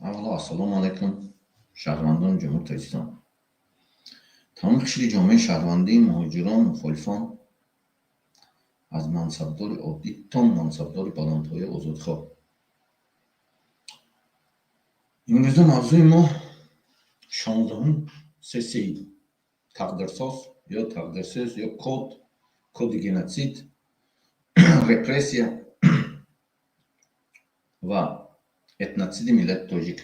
Аввало, ассалому алайкум, шаҳрвандони Ҷумҳури Тоҷикистон, тамоми қишри ҷомеаи шаҳрвандӣ, муҳоҷирон, мухолифон, аз мансабдори оддӣ то мансабдори баландпоя, озодхоҳ. Имрӯза мавзӯи мо 16-ум сессияи тақдирсоз ё тақдирсоз ё коди геноцид, репрессия ва этноциди миллати тоҷик.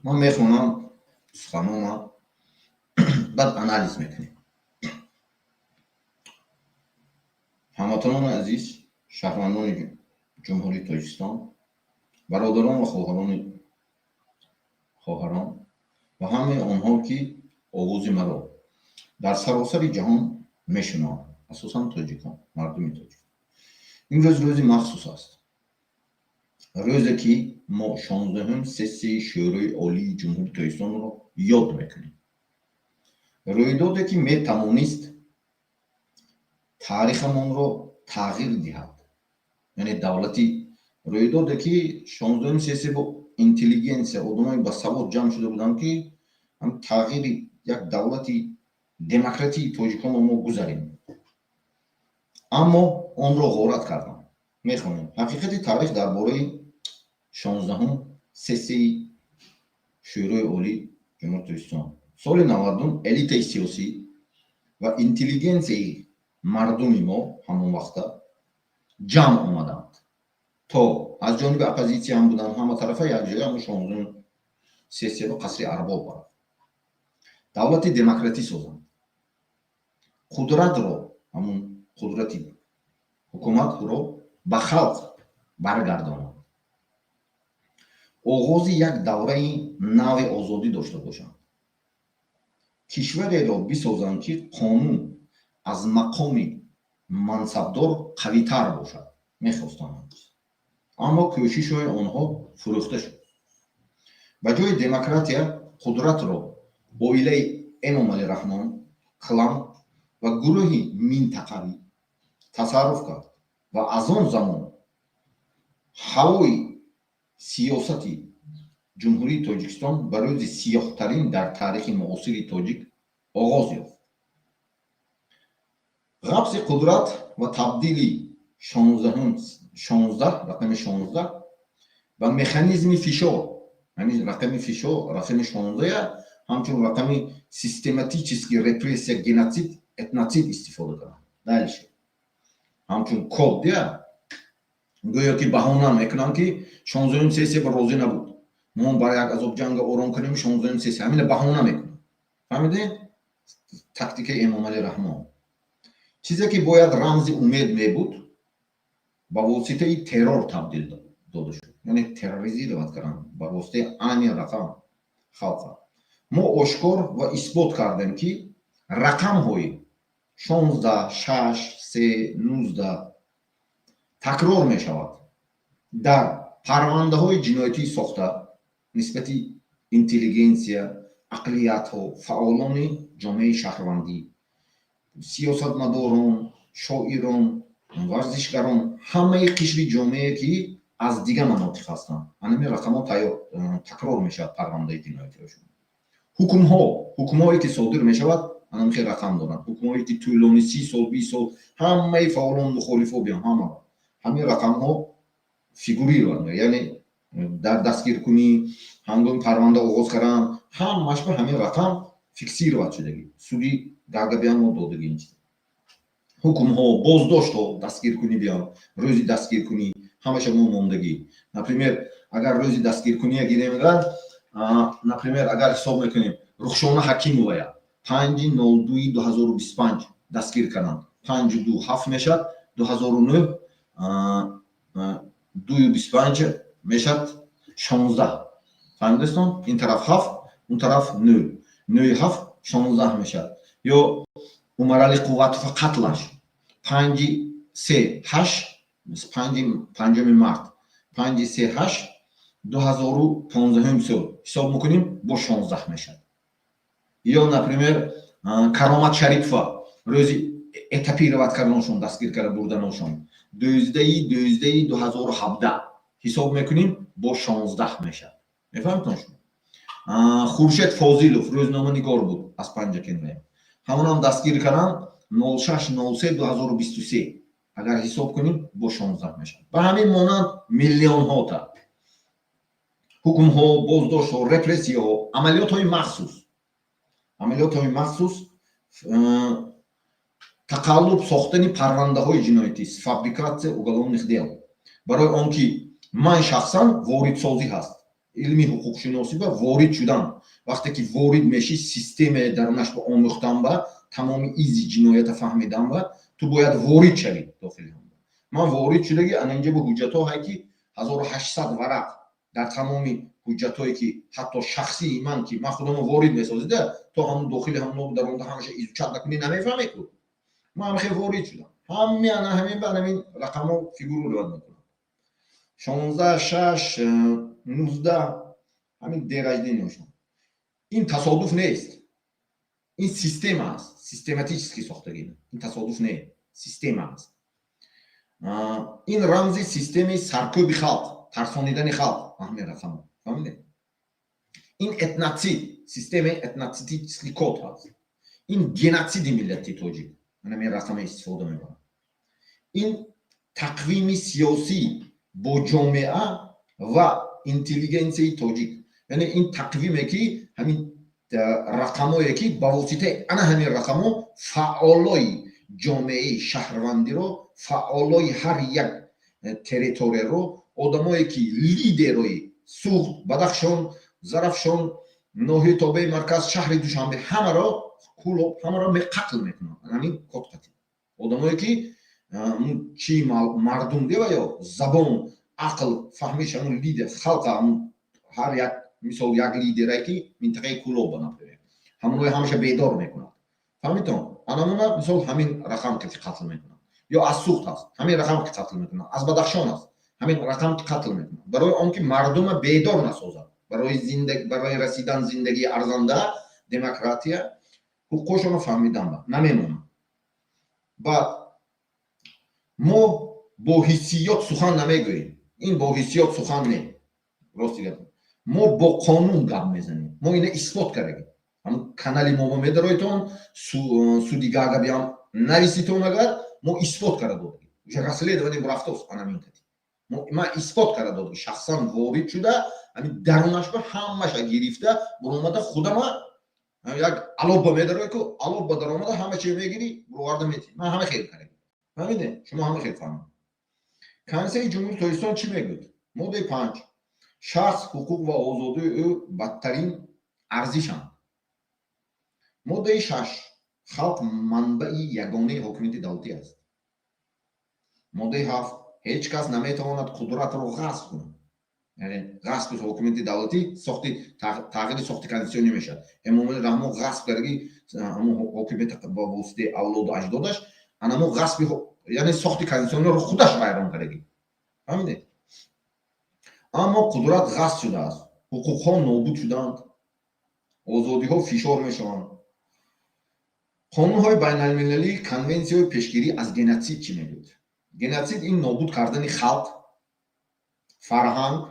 Ман мехонам суханома, баъд анализ мекунем. Ҳамватанони азиз, шаҳрвандони Ҷумҳурии Тоҷикистон, бародарон ва хоҳарон ва ҳамаи онҳо, ки овози маро дар саросари ҷаҳон мешунаванд, асосан тоҷикон, мардуми тоҷик, имрӯз рӯзи махсус аст, рӯзе ки мо 16-ум сессияи Шӯрои Олии Ҷумҳурии Тоҷикистонро ёд мекунем, рӯйдоде ки метавонист таърихамонро тағйир диҳад, яъне давлати рӯйдоде ки 16-уми сессия бо интеллигенсия, одамои басавод ҷамъ шуда буданд, ки тағйири як давлати демократии тоҷиконро мо гузарем, аммо онро ғорат карданд. Мехонем ҳақиқати таърих дар бораи 16-ум сессияи Шӯрои Олии Ҷумҳурии Тоҷикистон. Соли 90 элитаи сиёсӣ ва интеллигенсияи мардуми мо ҳамон вақта ҷамъ омаданд, то аз ҷониби оппозитсия ҳам буданд, ҳама тарафа якҷоя ҳамун 16-ум сессия ба Қасри Арбоб барафт, давлати демократӣ созанд, қудратро, ҳамун қудрати ҳукуматро ба халқ баргардонанд, оғози як давраи нави озодӣ дошта бошанд, кишвареро бисозанд, ки қонун аз мақоми мансабдор қавитар бошад, мехостанд. Аммо кӯшишҳои онҳо фурӯхта шуд. Ба ҷои демократия қудратро оилаи Эмомалӣ Раҳмон, клан ва гурӯҳи минтақавӣ тасарруф кард ва аз он замон ҳавои сиёсати Ҷумҳурии Тоҷикистон ба рӯзи сиёҳтарин дар таърихи муосири тоҷик оғоз ёфт. Ғабси қудрат ва табдили 16, рақами 16 ба механизми фишор. Ҳамин рақами фишор, рақами 16 ҳамчун рақами систематический репрессия, геноцид, этноцид истифода карданд. Дальше ҳамчун код дия, гӯё ки баҳона мекунанд, ки 16-уми сессия ба розӣ набуд, мо бар як азоб ҷанга ором кунем, 16-уми сессия ҳамина баҳона мекунанд. Фаҳмидед тактикаи Эмомалӣ Раҳмон? Чизе ки бояд рамзи умед мебуд, ба воситаи террор табдил дода шуд, яъне терроризировать карданд ба воситаи ани рақам халқа. Мо ошкор ва исбот кардем, ки рақамҳои 16, 6, 3, 19 такрор мешавад дар парвандаҳои ҷиноятии сохта нисбати интеллигенсия, ақлиятҳо, фаъолони ҷомеаи шаҳрвандӣ, сиёсатмадорон, шоирон, варзишгарон, ҳамаи қишри ҷомеае, ки аз дигар манотиқ ҳастанд. Ҳамин рақамҳо такрор мешавад парвандаи ҷиноятиҳошон. Ҳукмҳо, ҳукмҳое ки содир мешавад, ҳамин хел рақам доранд. Ҳукмҳое ки тӯлони 30 сол, 20 сол, ҳамаи фаъолон, мухолифо биён, ҳама ҳамин рақамҳо фигурировать, яъне дар дастгиркунӣ, ҳангоми парванда оғоз кардан, ҳамаш ба ҳамин рақам фиксировать шудагӣ. Суди Гаага биён, мо додагӣ ин чиз. Ҳукмҳо, боздоштҳо, дастгиркунӣ биён, рӯзи дастгиркунӣ, ҳамаша мо мондагӣ. Например, агар рӯзи дастгиркуния гирем, например, агар ҳисоб мекунем, Рухшона Ҳакимовая 5.02.2025 дастгир карданд. Панҷу ду ҳафт мешавад, 2009, 2-ю 25 мешавад 16. Фаҳмидастон? Ин тараф ҳафт, он тараф нӯ, нӯи ҳафт 16 мешавад. Ё Умарали Қувватова, қатлаш 5-3-8, панҷи панҷуми март, 5-3-8, 2015-ум сол ҳисоб мекунем, бо 16 мешавад. Ё, например, Каромат Шарипова, рӯзи этапировать карданашон, дастгир карда бурданашон, 12.12.2017. Ҳисоб мекунем, бо 16 мешавад. Мефаҳмитон шумо? Хуршед Фозилов рӯзноманигор буд аз Панҷакент, ҳамонам дастгир кардам 06.03.2023. Агар ҳисоб кунем, бо 16 мешавад. Ба ҳамин монанд миллионҳота ҳукмҳо, боздоштҳо, репрессияҳо, амалиётҳои махсус, амалиётҳои махсус, тақаллуб сохтани парвандаҳои ҷиноятӣ, фабрикация уголовных дел. Барои он ки ман шахсан воридсозӣ ҳаст, илми ҳуқуқшиносӣ ба ворид шудан, вақте ки ворид мешӣ, системаи дарунаш ба омӯхтан, ба тамоми изи ҷиноята фаҳмидан, ба ту бояд ворид шавӣ дохили. Ман ворид шудаги, ана инҷа ба ҳуҷҷатҳо ҳай, ки 1800 варақ дар тамоми ҳуҷҷатҳое, ки ҳатто шахсии ман, ки ман худамо ворид месозида, то ҳамун дохили ҳамун даронда ҳамаша изучать накунӣ, намефаҳме ку. Ман ҳам хел ворид шудам. Ҳами ана ҳамин ба ҳамин рақамҳо фигурировать мекунам: 16, 6, 19, ҳамин день рождения шон. Ин тасодуф нест, ин система аст, систематически сохтагӣ. Ин тасодуф не, система аст. Ин рамзи системаи саркӯби халқ, тарсонидани халқ, ҳамин рақамҳо, фаҳмидед? Ин этноцид, системаи этноцидический код ҳаст. Ин геноциди миллати тоҷик, ҳамин рақама истифода мебарам. Ин тақвими сиёсӣ бо ҷомеа ва интеллигенсияи тоҷик, яъне ин тақвиме, ки ҳамин рақамое, ки ба воситаи ана ҳамин рақамҳо фаъолои ҷомеаи шаҳрвандиро, фаъолои ҳар як территорияро, одамое ки лидерои Суғд, Бадахшон, Зарафшон, ноҳияи тобеи марказ, шаҳри Душанбе, ҳамаро, Кӯлоб, ҳамаро қатл мекунанд. Ҳамин код қатил одамое ки чи мардум дева ё забон, ақл, фаҳмиш, ҳамун лидер халқа, ҳамун ҳар як, мисол, як лидере, ки минтақаи Кӯлоба, например, ҳамонои ҳамаша бедор мекунад, фаҳмитон? Анамуна, мисол, ҳамин рақам ки қатл мекунад, ё аз Суғд аст, ҳамин рақам ки қатл мекунад, аз Бадахшон аст, ҳамин рақам ки қатл мекунад, барои он ки мардума бедор насозад барои расидан зиндагии арзанда, демократия, ҳуқуқшонро фаҳмидан ба намемонад. Баъд мо бо ҳиссиёт сухан намегӯем. Ин бо ҳиссиёт сухан не, рости гап, мо бо қонун гап мезанем. Мо ина исбот кардагем. Ҳамн канали мо медароитон, суди Гаага биям нависитон, агар мо исбот карда додагем, уже расследование рафтост. Анамин кати ман исбот карда додагӣ, шахсан ворид шуда, ҳамин дарунашба ҳамаша гирифта буромада. Худама як алобба медарои ку, алобба даромада, ҳама чи мегирӣ, буроварда метӣ. Ман ҳама хел кардем, фаҳмиде? Шумо ҳама хел фаҳмид. Конститутсияи Ҷумҳури Тоҷикистон чӣ мегӯяд? Моддаи 5: шахс, ҳуқуқ ва озодии ӯ бадтарин арзишанд. Моддаи 6: халқ манбаи ягонаи ҳокимияти давлатӣ аст. Моддаи 7: ҳеҷ кас наметавонад қудратро ғасб кунад. Яъне ғасби ҳокимияти давлатӣ сохти тағйири сохти конститутсионӣ мешавад. Эмомалӣ Раҳмон ғасб кардаги ҳамон ҳокимият ба воситаи авлоду аҷдодаш, анамо ғасби, яъне сохти конститутсиониро худаш вайрон кардаги, фаҳмидед? Аммо қудрат ғасб шудааст, ҳуқуқҳо нобуд шуданд, озодиҳо фишор мешаванд. Қонунҳои байналмилалӣ, конвенсияҳои пешгирӣ аз геноцид чӣ мегӯяд? Геноцид ин нобуд кардани халқ, фарҳанг,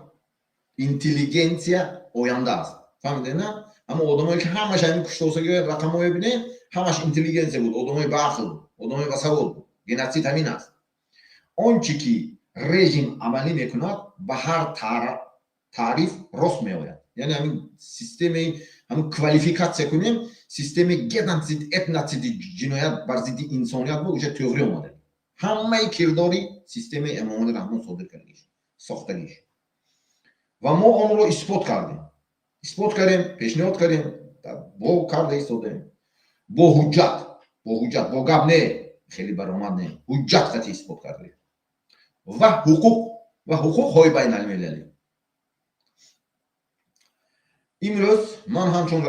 интеллигенсия, оянда аст, фаҳмидед на? Ҳама одамое ки ҳамаш ҳамин куштосаги рақамҳое бинед, ҳамаш интеллигенсия буд, одамои баақл буд, одамои басавод буд. Геноцид ҳамин аст. Он чи ки режим амалӣ мекунад, ба ҳар таъриф рост меояд. Яъне ҳамин системаи, ҳамин квалификатсия кунем, системаи геноцид, этноциди, ҷиноят бар зидди инсоният буд, уже тӯғрӣ омада. Ҳамаи кирдори системаи Эмомалӣ Раҳмон содир кардагиш, сохтагиш, ва мо онро исбот кардем, исбот кардем, пешниҳод кардем, бо карда истодаем бо ҳуҷҷат, бо ҳуҷҷат, бо гап не, хеле баромад не, ҳуҷҷат қати исбот кардем ва ҳуқуқ ва ҳуқуқҳои байналмилалӣ. Имрӯз ман ҳамчун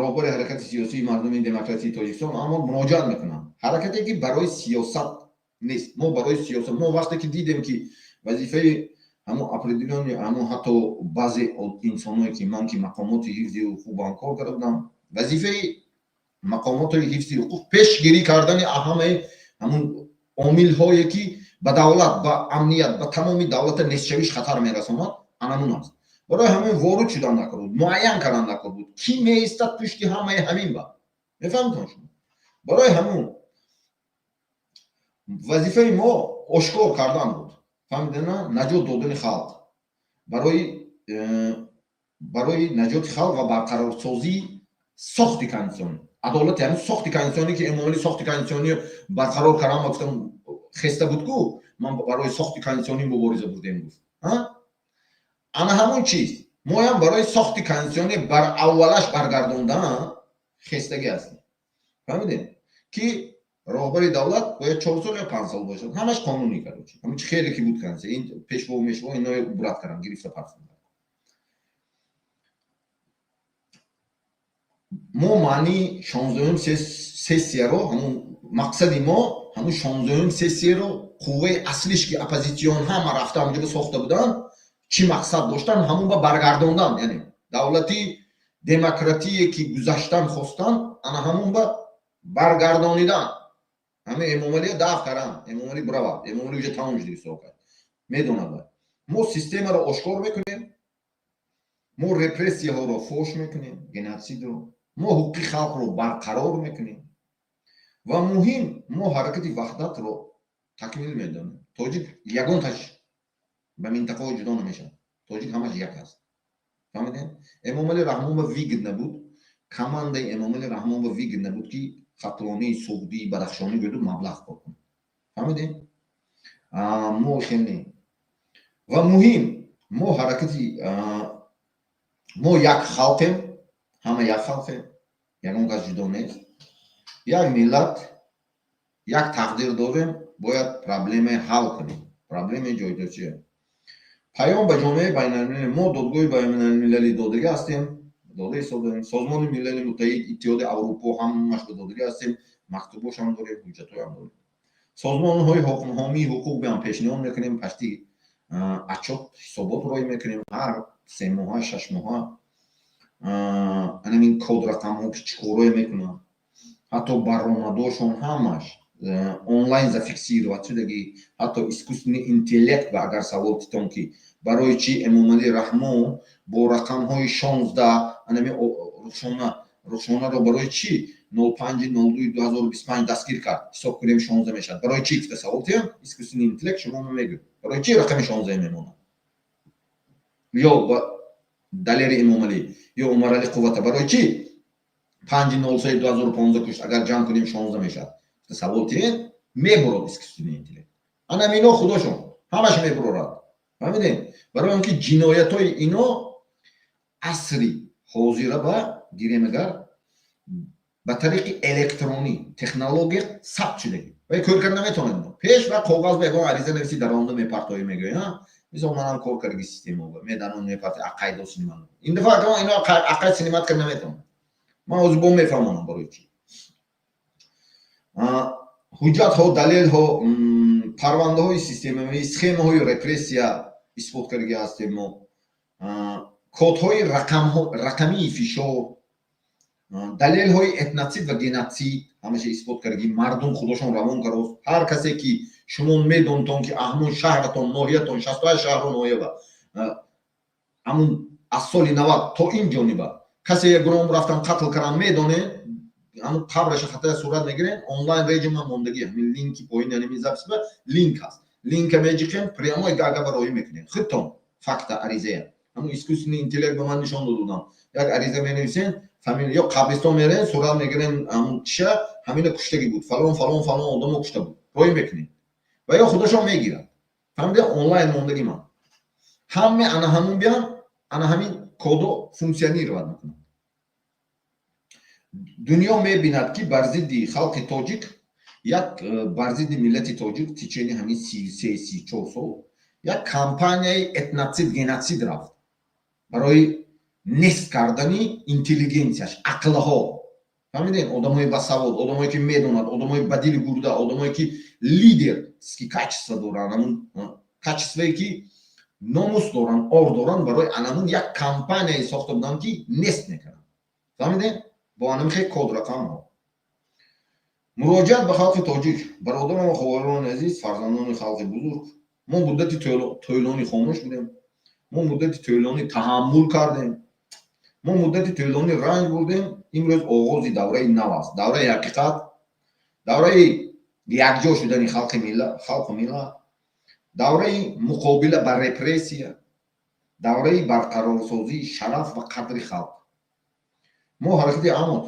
роҳбари Ҳаракати сиёсии мардуми демократии Тоҷикистон аммо муроҷиат мекунам. Ҳаракате ки барои сиёсат нест. Мо барои сиёсат, мо вақте ки дидем, ки вазифаи ҳамун определённый, ҳамун ҳатто баъзе инсоное, ки ман ки мақомоти ҳифзи ҳуқуқ бо ҳам кор карда будам, вазифаи мақомоти ҳифзи ҳуқуқ пешгирӣ кардани ҳамаи ҳамун омилҳое ки Ба давлат, ба амният, ба тамоми давлата нестшавиш хатар мерасонад, анамун аст. Барои ҳамин ворид шудан накор буд, муайян кардан накор буд, кӣ меистад пушти ҳамаи ҳамин. Ба мефаҳмитон шумо? Барои ҳамун вазифаи мо ошкор кардан буд, фаҳмидена, наҷот додани халқ, барои наҷоти халқ ва барқарорсозии сохти конститутсионӣ, адолати ҳамин сохти конститутсионӣ, ки Эмомалӣ сохти конститутсионӣ барқарор кардан ва гуфтам хеста буд ку, ман барои сохти конститутсионӣ мубориза бурдем, гуфт. Ана ҳамон чиз моям барои сохти конститутсионӣ бар аввалаш баргардондан хестагӣ ҳастем, фаҳмидем, ки роҳбари давлат бояд 4 сол ё 5 сол бошад. Ҳамаш қонунӣ, короче, ҳамин чи хеле ки буд, конститутсия, ин пешво, мешво, ино убрать кардан, гирифта партофтан. Мо маънии 16-уми сессияро, ҳамун мақсади мо ҳамун 16-уми сессияро, қувваи аслиш, ки оппозитсион ҳама рафта ҳамҷоба сохта буданд, чӣ мақсад доштан, ҳамун ба баргардондан, яъне давлати демократие, ки гузаштан хостанд, ана ҳамун ба баргардонидан. Ҳамин Эмомалия даф кардан, Эмомалӣ биравад, Эмомалӣ уже тамом шуд, срок медонад. Мо системаро ошкор мекунем, мо репрессияҳоро фош мекунем, геноцидро, мо ҳуқуқи халқро барқарор мекунем ва муҳим, мо ҳаракати ваҳдатро такмил медонем. Тоҷик ягонташ ба минтақаҳо ҷудо намешавад, тоҷик ҳамаш як аст, фаҳмидем? Эмомалӣ Раҳмонова выгодно буд, командаи Эмомалӣ Раҳмонова выгодно буд, ки Хатлонӣ, Суғдӣ, Бадахшонӣ гӯяду маблағ кор кунад, фаҳмидем? Мо хел не. Ва муҳим, мо ҳаракати мо як халқем, ҳама як халқем, ягон кас ҷудо нест, як миллат, як тақдир дорем, бояд проблемаи ҳал кунем, проблемаи ҷойдорчия. Паём ба ҷомеаи байналмилалӣ: мо Додгоҳи байналмилалӣ додагӣ ҳастем, дода ҳисоб дорем, Созмони Милали Муттаҳид, Иттиҳоди Аврупо, ҳамаш ба додагӣ ҳастем, мактубошам дорем, ҳуҷҷатҳоям дорем. Созмонҳои ҳомии ҳуқуқ биам пешниҳод мекунем, пашти отчёт, ҳисобот роӣ мекунем ҳар 3 моҳа, 6 моҳа, анамин код, рақамҳо, ки чӣ корое мекунанд, ҳатто баромадошон ҳамаш онлайн зафиксировать шудагӣ. Ҳатто искусственный интеллект ба агар савол титон, ки барои чӣ Эмомалӣ Раҳмон бо рақамҳои 16 анами Рухшона, Рухшонаро барои чӣ 05.02.2025 дастгир кард, ҳисоб кунем, 16 мешавад, барои чӣ гуфта савол тиям, искусственный интеллект шумо мегӯед, барои чӣ рақами 16 мемонад, ё Далери Эмомалӣ ё Умарали Қуввата барои чӣ 5.03.2015 кушт, агар ҷамъ кунем, 16 мешавад, савол тиен, мебурод искусственный интеллект. Анам ино худошон ҳамаш мебурорад, фаҳмидем? Барои он ки ҷиноятҳои ино асри ҳозира ба гирем, агар ба тариқи электронӣ технология сабт шудагӣ ва кор карда наметавонед. Пеш ва коғаз ба ягон ариза нависӣ, даронда мепартоӣ, мегӯӣ, мисол, манам кор кардаги система, медарон, мепарти, ақайдо снимать. Ин дафъа ино ақайд снимать карда наметавонад. Ман ҳозир бо мефаҳмонам барои чӣ. Ҳуҷҷатҳо, далелҳо, парвандаҳои системавӣ, схемаҳои репрессия исбот кардаги ҳастем мо, кодҳои рақамии фишор, далелҳои этноцид ва геноцид ҳамаша исбот кардаги. Мардум худошон равон карост. Ҳар касе ки шумо медонтон, ки аҳмон шаҳратон, ноҳиятон, 68 шаҳру ноҳияба, ҳамун аз соли 90 то ин ҷониба касе ягоном рафтан қатл кардан, медонед, ҳамун қабраша хатая сурат мегирем, онлайн режима мондагӣ, ҳамин линки поин, яними запись ба линк ҳаст, линка меҷиқем, прямой Гага ба роҳӣ мекунем. Худтон факта, аризая, ҳамун искусственный интеллект ба ман нишон додудам, як ариза менависен, фамилия ё қабристон мерен, сурат мегирем, ҳамун чиша, ҳамина куштагӣ буд, фалон, фалон, фалон одамо кушта буд, роҳӣ мекунем ва ё худашон мегирад, фаҳмида? Онлайн мондагӣ. Ман ҳаме ана ҳамун биям, ана ҳамин кодо функционировать мекунад. Дунё мебинад, ки бар зидди халқи тоҷик, як бар зидди миллати тоҷик течение ҳамин 33, 34 сол як кампанияи этноцид, геноцид рафт барои нест кардани интеллигенсияш, ақлҳо, фаҳмидем? Одамои басавод, одамое ки медонад, одамои ба дили гурда, одамое ки лидерский качество доранд, ҳамун качествое ки номус доранд, ор доранд, барои анамун як кампанияе сохта буданд, ки нест мекарданд, фаҳмидем? Бо анами хел код, рақамҳо. Муроҷиат ба халқи тоҷик. Бародарон ва хоҳарони азиз, фарзандони халқи бузург, мо муддати тӯлонӣ хомӯш будем, мо муддати тӯлонӣ таҳаммул кардем, мо муддати тӯлонӣ ранҷ бурдем. Имрӯз оғози давраи нав аст, давраи ҳақиқат, давраи якҷо шудани халқу миллат, давраи муқобила ба репрессия, давраи барқарорсозии шараф ва қадри халқ. Мо, ҳаракати АМОД,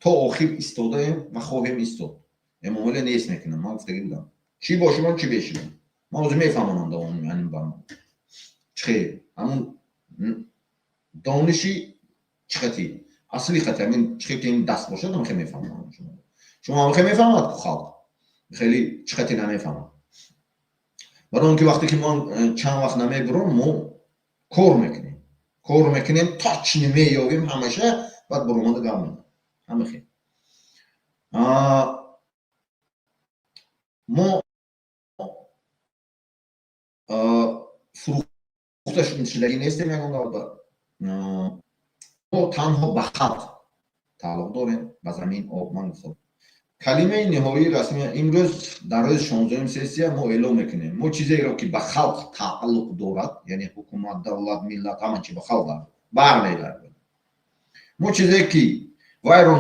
то охир истодаем ва хоҳем истод. Эмомалӣ нест мекунам, ман гуфтагӣ будам, чӣ бошимон, чӣ бешимон. Ман ҳозир мефаҳмонам давоми ҳамин барнома, чихе ҳамун дониши чӣ хати асли хати ҳамин чихе ки ин даст бошад, ҳамхе мефаҳмонам. Шумо ҳамхе мефаҳмад ку, халқ хеле чӣ хати намефаҳмад, барои он ки вақте ки ман чанд вақт намебурам, мо кор мекунем, кор мекунем, точно меёвем ҳамаша, баъд буромада гап мезанем. Ҳамахе мо фурӯхта шудагӣ нестем ягон давлат. Мо танҳо ба халқ тааллуқ дорем, ба замин, об. Ман гуфтам, калимаи ниҳоии расмия. Имрӯз, дар рӯзи 16-уми сессия, мо эълон мекунем: мо чизеро, ки ба халқ тааллуқ дорад, яъне ҳукумат, давлат, миллат, ҳама чи ба халқ бармегардад, мо чизе ки вайро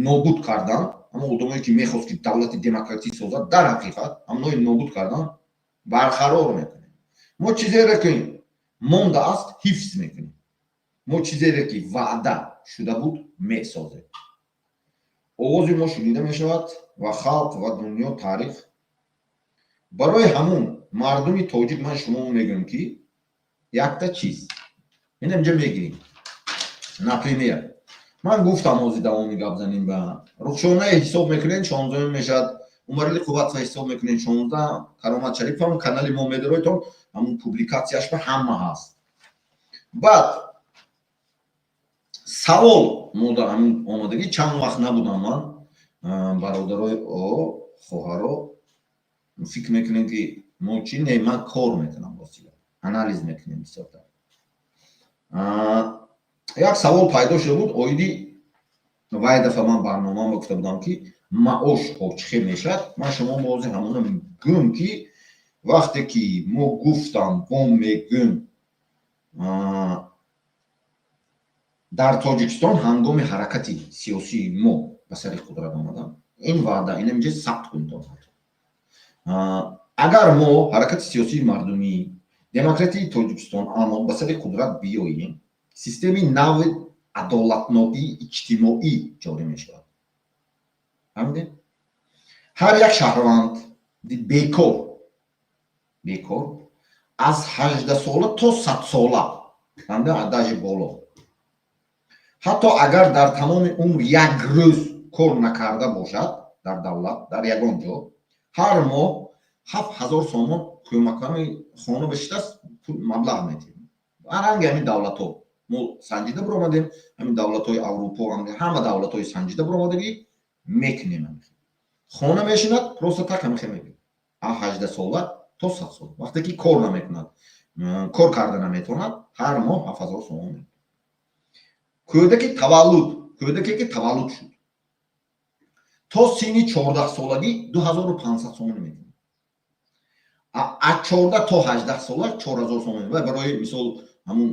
нобуд кардан, ҳамон одамое ки мехост, ки давлати демократӣ созад, дар ҳақиқат ҳамонои нобуд кардан, барқарор мекунем. Мо чизеро, ки мондааст, ҳифз мекунем. Мо чизеро, ки ваъда шуда буд, месозем. Овози мо шунида мешавад ва халқ ва дунё, таърих. Барои ҳамун, мардуми тоҷик, ман шумо мегӯям, ки якта чиз ин инҷа мегирем. Например, ман гуфтам, ҳозир давоми гап занем, ба Рухшонае ҳисоб мекунем, 16-ум мешавад, Умарали Қувватова ҳисоб мекунем, 16, Каромат Шарипов. Канали мо медароитон, ҳамун публикатсияш ба ҳама ҳаст. Баъд савол мода ҳамин омадагӣ, чанд вақт набудам ман. Бародарои, хоҳаро, фикр мекунем, ки мо чи не, ман кор мекунам, ростига, анализ мекунем бисёртар. Як савол пайдо шуда буд оиди вай дафъа ман барномаам гуфта будам, ки маошҳо чӣ хел мешавад. Ман шумо ҳозир ҳамона гӯм, ки вақте ки мо гуфтам, бо мегӯм, дар Тоҷикистон ҳангоми ҳаракати сиёсии мо ба сари қудрат омадан, ин ваъда ин инҷа сабт кунед: агар мо, ҳаракати сиёсии мардумӣ демократии Тоҷикистон АМОД, ба сари қудрат биёем, системаи нави адолатнокии иҷтимоӣ ҷорӣ мешавад. Фаҳмидем? Ҳар як шаҳрванд бекор аз 18-сола то 100-сола, фаҳмидем, даже боло, ҳатто агар дар тамоми умр як рӯз кор накарда бошад дар давлат, дар ягон ҷо, ҳар моҳ 7000 сомон кӯмаккани хона бишитаст, маблағ метиҳем. Ранги ҳамин давлатҳо мо санҷида биромадем, ҳамин давлатҳои Аврупо, ҳама давлатҳои санҷида биромадагӣ мекунем. Хона мешинад, просто так ҳамихе мегӯем, а 18-сола то 100 сола, вақте ки кор намекунад, кор карда наметавонад, ҳар моҳ 7000 сомон мекунад. Кӯдаке ки таваллуд шуд, то синни 14-солагӣ 2500 сомон мекунад, аз 14 то 18 сола 4000 сомон. Ва барои мисол, ҳамун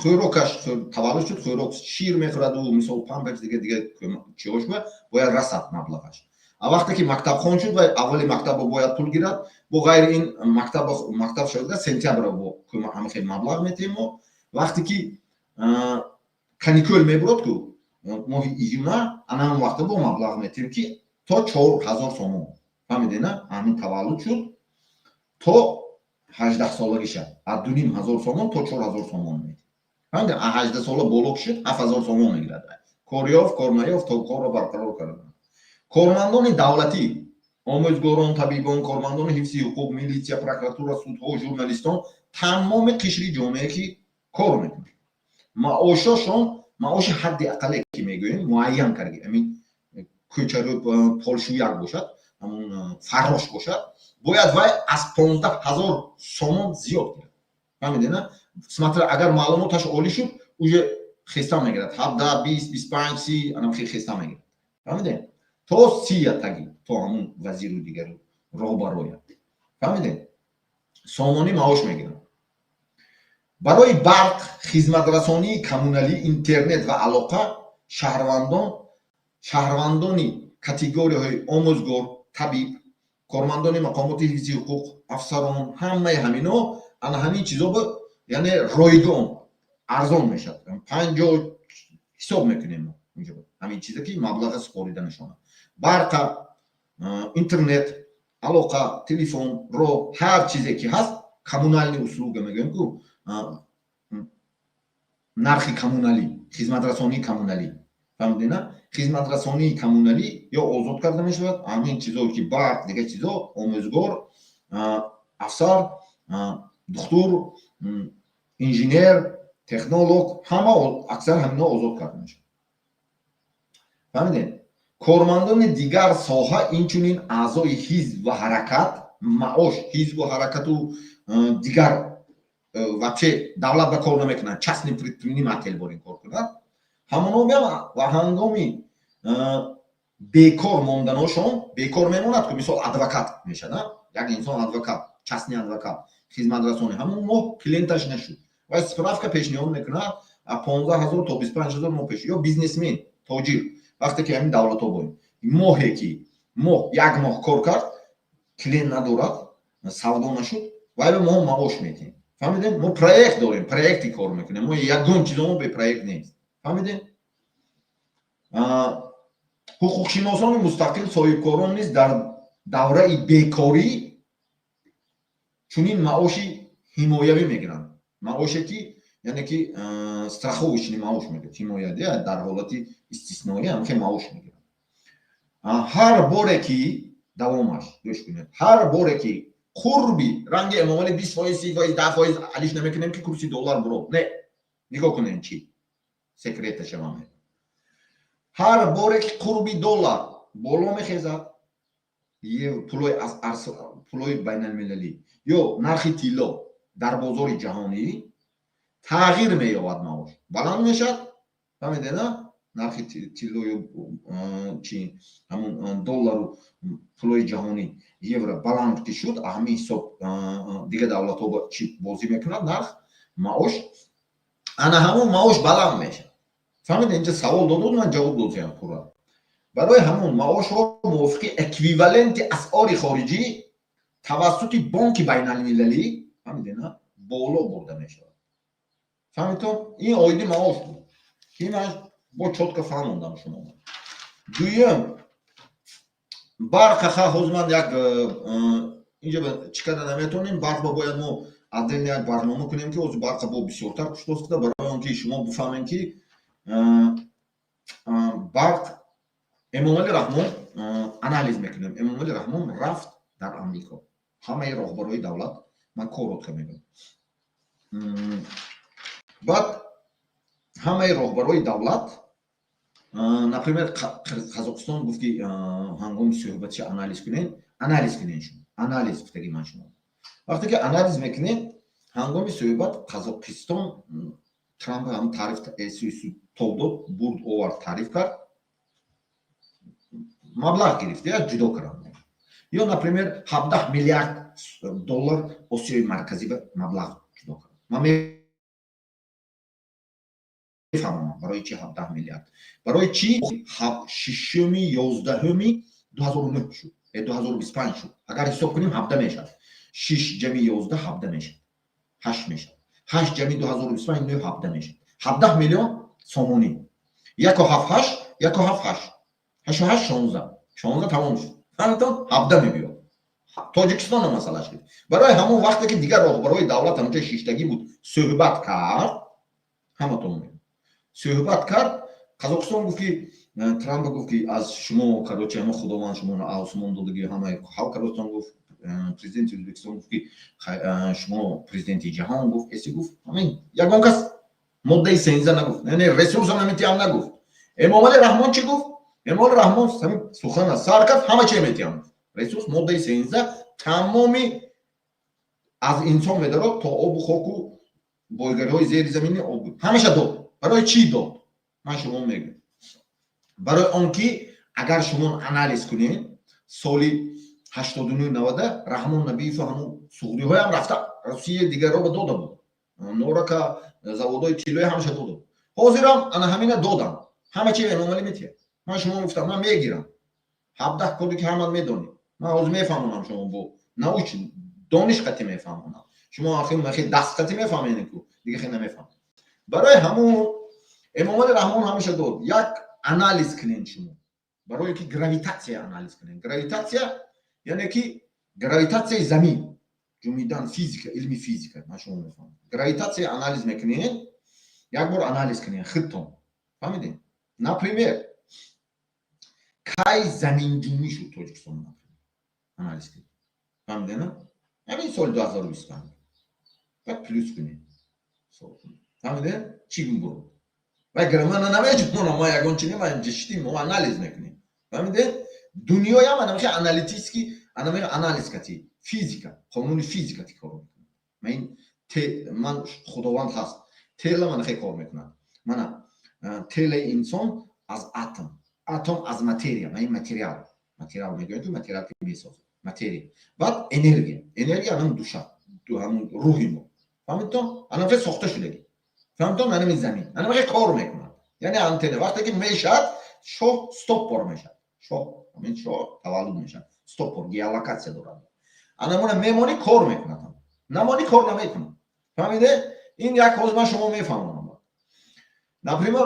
хӯрокаш, таваллуд шуд, хӯрок, шир мехӯраду, мисол, памперс, дига дига чиҳош бояд расад маблағаш. А вақте ки мактабхон шуд, вай аввали мактабо бояд пул гирад. Бо ғайри ин, мактаб шуда, сентябр бо ҳама хел маблағ метиҳем мо. Вақте ки каникул мебурад ку, моҳи июна, ана ҳамон вақта бо маблағ метиҳем, ки то 4000 сомон. Фаҳмидена? Ҳамин таваллуд шуд то 18-солагиша аз 2500 сомон то 4000 сомон метиҳем. Фаҳмидем? Аз 18 сола боло ки шуд, 7000 сомон мегирад. Кор ёфт, кор наёфт, то корро барқарор кардан. Кормандони давлатӣ, омӯзгорон, табибон, кормандони ҳифзи ҳуқуқ, милитсия, прокуратура, судҳо, журналистон, тамоми қишри ҷомеа, ки кор мекунад, маошошон, маоши ҳадди ақалле ки мегӯем, муайян карди. Амин кӯчарӯ, полшӯяк бошад, ҳамун фаррош бошад, бояд вай аз 15 000 сомон зиёд гирад. Фаҳмидена? Смотря, агар маълумоташ олӣ шуд, уже хеста мегирад, 17, 20, 25, 30, анам хеста мегирад. Фаҳмидем? То сия таги, то ҳамун вазиру дигару роҳбароя, фаҳмидем, сомонӣ маош мегиранд. Барои барқ, хизматрасонии коммуналӣ, интернет ва алоқа шаҳрвандони категорияҳои омӯзгор, табиб, кормандони мақомоти ҳифзи ҳуқуқ, афсарон, ҳамаи ҳамино, ана ҳамин чизо, яъне ройгон, арзон мешавад. 50 ҳисоб мекунем ҳамин чиза, ки маблаға супорида нишонад. Барқа, интернет, алоқа, телефон, роҳ, ҳар чизе ки ҳаст, коммунальный услуга мегӯем ку, нархи коммуналӣ, хизматрасонии коммуналӣ, фаҳмидена? Хизматрасонии коммуналӣ ё озод карда мешавад. Ҳамин чизое ки барқ, дигар чизо, омӯзгор, афсар, духтур, инженер, технолог, ҳама, аксар ҳамино озод карда мешавад, фаҳмидем? Кормандони дигар соҳа, инчунин аъзои ҳизб ва ҳаракат маош, ҳизбу ҳаракату дигар вообще давлат ба кор намекунанд, частный предприниматель бор ин кор кунад, ҳамоно ва ҳангоми бекор монданошон, бекор мемонад ку, мисол, адвокат мешад, як инсон адвокат, частный адвокат, хизматрасонӣ, ҳамон моҳ клиенташ нашуд ва справка пешниҳод мекунад, 15 000 то 25 000 мо пеш, ё бизнесмен, тоҷир, вақте ки ҳамин давлатҳо боем, моҳе ки моҳ, як моҳ кор кард, клиент надорад, савдо нашуд, вай ба мо маош метиҳем, фаҳмидем? Мо проект дорем, проекти кор мекунем, мо ягон чизо мо бе проект нест, фаҳмидем? Ҳуқуқшиносони мустақил, соҳибкорон низ дар давраи бекорӣ чунин маоши ҳимоявӣ мегиранд, маоше ки, яъне ки страховочный маош мегирад, ҳимоя дар ҳолати истисноӣ ҳамхел маош мегиранд. Ҳар боре ки, давомаш гӯш кунед, ҳар боре ки қурби ранги Эмомалӣ 20%, 30%, 10% алиш намекунем, ки курси доллар буро не, нигоҳ кунем, чи секреташа ман. Ҳар боре ки қурби доллар боло мехезад, пулои байналмилалӣ ё нархи тилло дар бозори ҷаҳонӣ тағйир меёбад, маош баланд мешавад, фаҳмидена? Нархи тиллою чи, ҳамун доллару пулои ҷаҳонӣ, евро баланд ки шуд, ҳамин ҳисоб дигар давлатҳо чи бозӣ мекунад, нарх маош, ана ҳамун маош баланд мешавад, фаҳмида? Инҷа савол додуд, ман ҷавоб додам пурра. Барои ҳамун маошҳо мувофиқи эквиваленти асъори хориҷӣ тавассути Бонки байналмилалӣ, фаҳмидена, боло бурда мешавад. Фаҳмидтон? Ин оиди маош буд, ки ман бо чётко фаҳмондам шумо. Дуюм, барқ. Ха, ҳозир ман як инҷа чӣ карда наметавонем, барқ ба бояд мо отдельно як барнома кунем, ки ҳозир барқа бо бисёртар куштос куда, барои он ки шумо бифаҳмем, ки барқ Эмомалӣ Раҳмон, анализ мекунем. Эмомалӣ Раҳмон рафт дар Амрико, ҳамаи роҳбарои давлат, ман коротко мегӯям, баъд ҳамаи роҳбарои давлат, например, Қазоқистон гуфт, ки ҳангоми суҳбатша анализ кунед, анализ кунед шумо, анализ гуфтаги ман шумо. Вақте ки анализ мекунед, ҳангоми суҳбат Қазоқистон Трамп ҳам таъриф тоб дод, бурд, овард, таъриф кард, маблағ гирифт я ҷудо кард. Ё, например, 17 миллиард доллар Осиёи Марказӣ ба маблағ ҷудо кард. Ман мефаҳмам, барои чи 17 миллиард, барои чи 6-уми 11-уми 2009 шуд, 2025 шуд. Агар ҳисоб кунем, 17 мешавад. Шиш ҷами 11 17 мешавад, ҳашт мешавад. Ҳашт ҷами 2025 нӯ, 17 мешавад. 17 миллион сомонӣ, яку ҳафт ҳашт, яку ҳафт ҳашт, ҳашту ҳашт 16, 16 тамом шуд, фаҳмитон? 17 мебиёд. Тоҷикистона масъала шуд. Барои ҳамон вақте ки дигар роҳбарои давлат ҳамҷа шиштагӣ буд, суҳбат кард, ҳаматон суҳбат кард. Қазоқистон гуфт, ки Трамп гуфт, ки аз шумо, короче, ҳама Худованд шуморо осмон додагӣ, ҳамаи ҳал кардастон, гуфт. Президенти Ӯзбекистон гуфт, ки шумо президенти ҷаҳон, гуфт, эси гуфт. Ҳамин ягон кас моддаи 13 нагуфт, яъне ресурса наметиҳам нагуфт. Эмомалӣ Раҳмон чӣ гуфт? Эмомалӣ Раҳмон ҳамин сухана сар кард: ҳама че метиҳам, ресурс, моддаи 13 тамоми аз инсон медорад то обу хоку бойгариҳои зери замини об, ҳамаша дод. Барои чӣ дод? Ман шумо мегӯям, барои он ки Агар шумо анализ кунед, соли 89, 90 Раҳмон Набиеву ҳамун суғдиҳоям рафта, Русия дигарро дода буд, Норака, заводҳои тиллои ҳамаша дода буд. Ҳозирам ана ҳамина додам, ҳама чи Эмомалӣ метиҳад. Ман шумо гуфтам, ман мегирам 17 коде, ки ҳамат медонед. Ман ҳозир мефаҳмонам шумо, бо науч дониш қатӣ мефаҳмонам. Шумо ахи даст қатӣ мефаҳмед ку, дига хе намефаҳмед. Барои ҳамун Эмомали Раҳмон ҳамаша дод. Як анализ кунед шумо, барое ки гравитатсия анализ кунед. Гравитатсия, яъне ки гравитатсияи замин ҷумидан, физика, илми физика. Ман шумо мефаҳмам, гравитатсия анализ мекунед, як бор анализ кунед худтон, фаҳмидед? Например, кай заминҷунбӣ шуд Тоҷикистон, анализ кунед, фаҳмидена? Ҳамин соли 2025, баъд плюс кунед, фаҳмидед, чӣ бурд? Ва мана намеҷунонам, ма ягон чи нема, ҷиштим, мо анализ мекунем, фаҳмидед? Дунёям анамихе аналитически, анамихе анализ кати физика, қонуни физика ти кор мекунад. Ман ман Худованд ҳаст, тела манахе кор мекунад. Мана телаи инсон аз атом, атом аз материя, ма ин материал, материал мегӯяд, материал ки месозад, материя, баъд энергия, энергия анам душа, ҳамун рӯҳи мо, фаҳмидтон? Анамхе сохта шудагӣ, фаҳмидтон? Анами замин анамхе кор мекунад, яъне антена. Вақте ки мешавад, шоҳ стоп бор мешавад, шоҳ, ҳамин шоҳ таваллуд мешавад, стоп бор геолокатсия дорад. Анамона мемонӣ, кор мекунад, намонӣ, кор намекунад, фаҳмиде? Ин як ҳозир ман шумо мефаҳмонам. Например,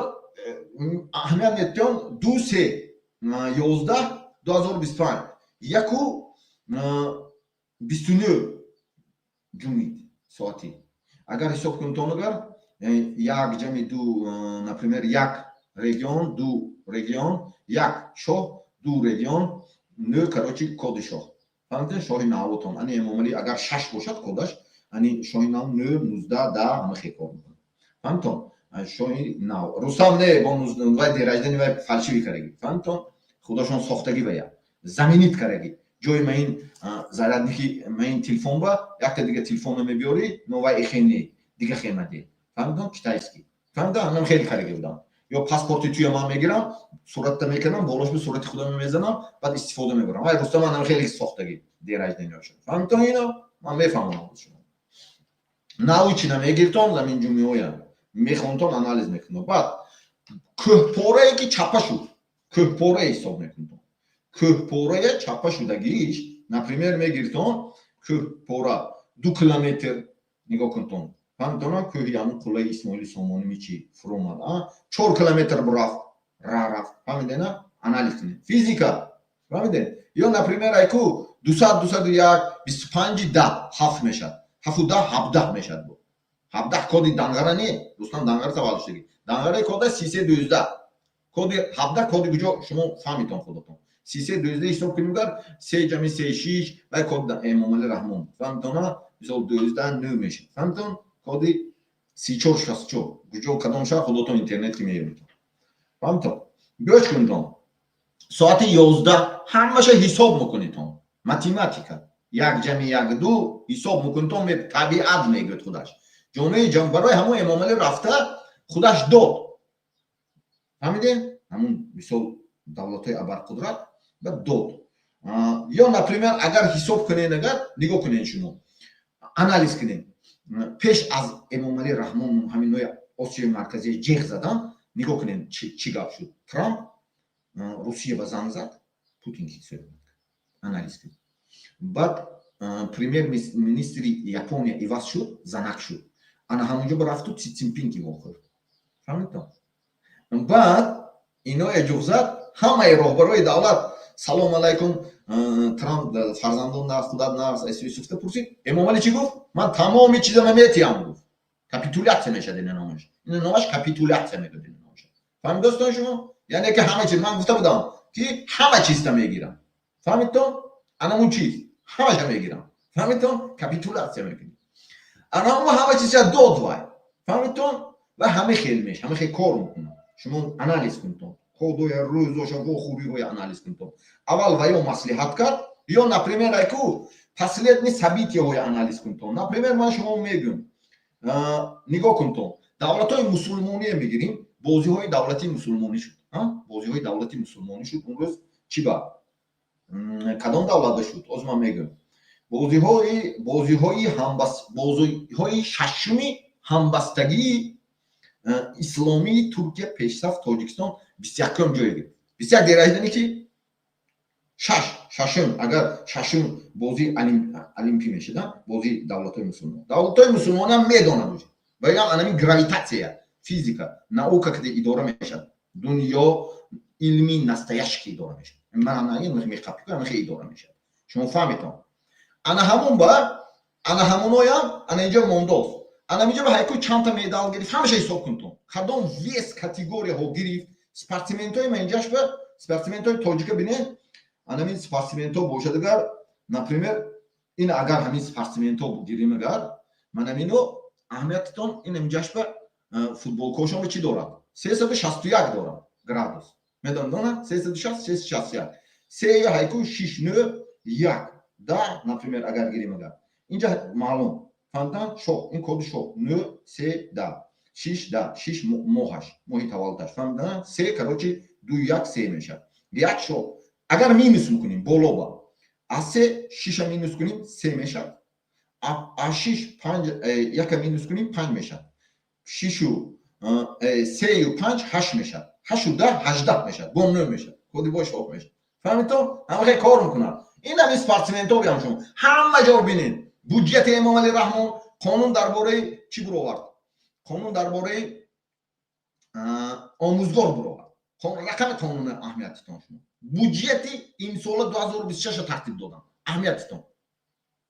аҳамият метиён: 2/3/11/2025, 1:29 ҷумид соатӣ. Агар ҳисоб кунтон, агар як ҷамъи ду, например, як регион, ду регион, як шоҳ, ду регион, нӯ, короче, коди шоҳ, фаҳмидед? Шоҳи навотон ани Эмомалӣ агар шаш бошад кодаш, ани шоҳи нав нӯ, 19, 10, ҳама хел кор мекунад, фаҳмидтон? Шоҳи нав Рустам не, бо вай день рождения вай фальшивый кардаги, фаҳмидтон? Худошон сохтагӣ, вая заменить кардаги ҷои маин зарядники маин телефон ба якта дига телефонро мебиёрӣ, но вай ихе не, дига хемаде, фаҳмидтон? Китайский, фаҳмидтон? Анам хеле кардаги будам. Ё паспорти туя ман мегирам, суратта мекунам, болош ба сурати худам мезанам, баъд истифода мебарам. Вай Рустам анам хеле сохтагӣ день рождения шо, фаҳмидтон? Ино ман мефаҳмонам шумо. Научно мегиртон, замин ҷумиҳоя мехонтон, анализ мекунон. Баъд кӯҳпорае ки чапа шуд, кӯҳпорае ҳисоб мекунтон, кӯҳпорая чапа шудагиш, например, мегиртон кӯҳпора 2 километр, нигоҳ кунтон, фаҳмитона? Кӯҳи ҳамун қуллаи Исмоили Сомоними чи фуромад, 4 километр бурафт, ра рафт, фаҳмидена? Анализ кунед, физика, фаҳмидед? Ё, например, айку 200, 201, 25-и 10 ҳафт мешавад, ҳафту даҳ 17 мешавад. Бо 17 коди Данғара не, Рустам Данғара таваллуд шудагӣ, Данғараи кода 3312, коди 17, коди куҷо, шумо фаҳмитон худатон. 3312 ҳисоб кунем, гар се ҷами се шиш, вай код Эмомали Раҳмон, фаҳмитона? Мисол, 12 нӯ мешавад, фаҳмитон? Коди 3464 куҷо, кадом шаҳр, худотон интернет ки меёбитон, фаҳмитон? Гӯш кунтон, соати 11 ҳамаша ҳисоб мекунитон, математика, як ҷами як ду ҳисоб мекунитон, табиат мегӯяд худаш ҷомеаи ҷам. Барои ҳамон Эмомалӣ рафта худаш дод, фаҳмидем? Ҳамун мисол давлатҳои абарқудрат ба дод. Ё, например, агар ҳисоб кунед, агар нигоҳ кунед, шумо анализ кунед, пеш аз Эмомалӣ Раҳмон ҳаминои Осиёи Марказия ҷеғ задан, нигоҳ кунед, чӣ гап шуд. Трамп Русия ба занг зад, Путин суҳбат, анализ кунед. Баъд премьер министри Япония иваз шуд, занак шуд, ана ҳамонҷо рафту Си Цзиньпин ки вохӯрд, фаҳмидтон? Баъд иное ҷуғ зад, ҳамаи роҳбарои давлат: «Салом алайкум, Трамп, фарзандон нағз, худат нағз?» Юсуфта пурсид. Эмомалӣ чӣ гуфт? «Ман тамоми чизама метиҳам», гуфт. Капитулятсия мешад ина номаш, ина номаш капитулятсия мегӯяд, ина номаш, фаҳмид, достон, шумо? Яъне ки ҳама чиз, ман гуфта будам, ки ҳама чизта мегирам, фаҳмидтон? Анамун чиз ҳамаша мегирам, фаҳмидтон? Капитулятсия мекунӣ. Анамун ҳама чиза дод вай, фаҳмидтон? Ва ҳама хел меш, ҳама хел кор мекунад. Шумо анализ кунтон, кодоя, рӯзоша, вохӯриҳоя анализ кунтон. Аввал ва ё маслиҳат кард, ё, например, айку последний события ҳоя анализ кунтон. Например, ман шумо мегӯям, нигоҳ кунтон, давлатҳои мусулмоние мегирем, бозиҳои давлатии мусулмонӣ шуд. Бозиҳои давлати мусулмонӣ шуд он рӯз. Чӣ ба кадом давлат ба шуд, ҳозир ман мегӯям. Бозиҳои шашуми ҳамбастагии исломии Туркия, пешсаф Тоҷикистон 21-ум ҷой гирифт. 21 дерождение ки шаш, шашум. Агар шашум бозии олимпӣ мешуда, бозии давлатҳои мусулмон, давлатҳои мусулмонам медонад уже ва ям анами гравитация, физика, наука ки идора мешавад дунё, илми настоящий ки идора мешавад. Ман меқапи идора мешавад, шумо фаҳметон. Ана ҳамун ба ана ҳамуноям ана инҷо мондост. Ана инҷо ба ҳайку чандта медал гирифт, ҳамаша ҳисоб кунтон, кадом вес категорияҳо гирифт. Спортсментҳои ма инҷаш ба спортсментҳои тоҷика бинед. Анамин спортсментҳо бошад, агар, например, ин агар ҳамин спортсментҳо гирим, агар манамино аҳамиятатон, ин инҷаш ба футболкошон ба чӣ дорад? 361 дорад градус, медонед, 360, 361, сею ҳайку шиш, нӯ, як, да. Например, агар гирим, агар инҷа маълум фаҳмидан, шоҳ, ин коди шоҳ, нӯ, се, да, шиш, да, шиш, моҳаш, моҳи таваллудаш, фаҳмидан, се, короче, ду, як, се мешавад. Як шоҳ агар минус мекунем боло ба аз се шиша минус кунем, се мешавад. Аз шиш панҷ, яка минус кунем, панҷ мешавад. Шишу сею панҷ ҳашт мешавад, ҳашту даҳ 18 мешавад, бо нӯ мешавад, коди бо шоҳ мешавад. Фаҳмидтон? Ҳамахе кор мекунад. Ин ҳами спортсментҳо биям, шумо ҳама ҷо бинед. Буҷети Эмомалӣ Раҳмон қонун дар бораи чӣ буровард? Қонун дар бораи омӯзгор буровард, рақами қонуни аҳамиятитон. Шумо буҷети имсола 2026 тартиб додам, аҳамиятитон.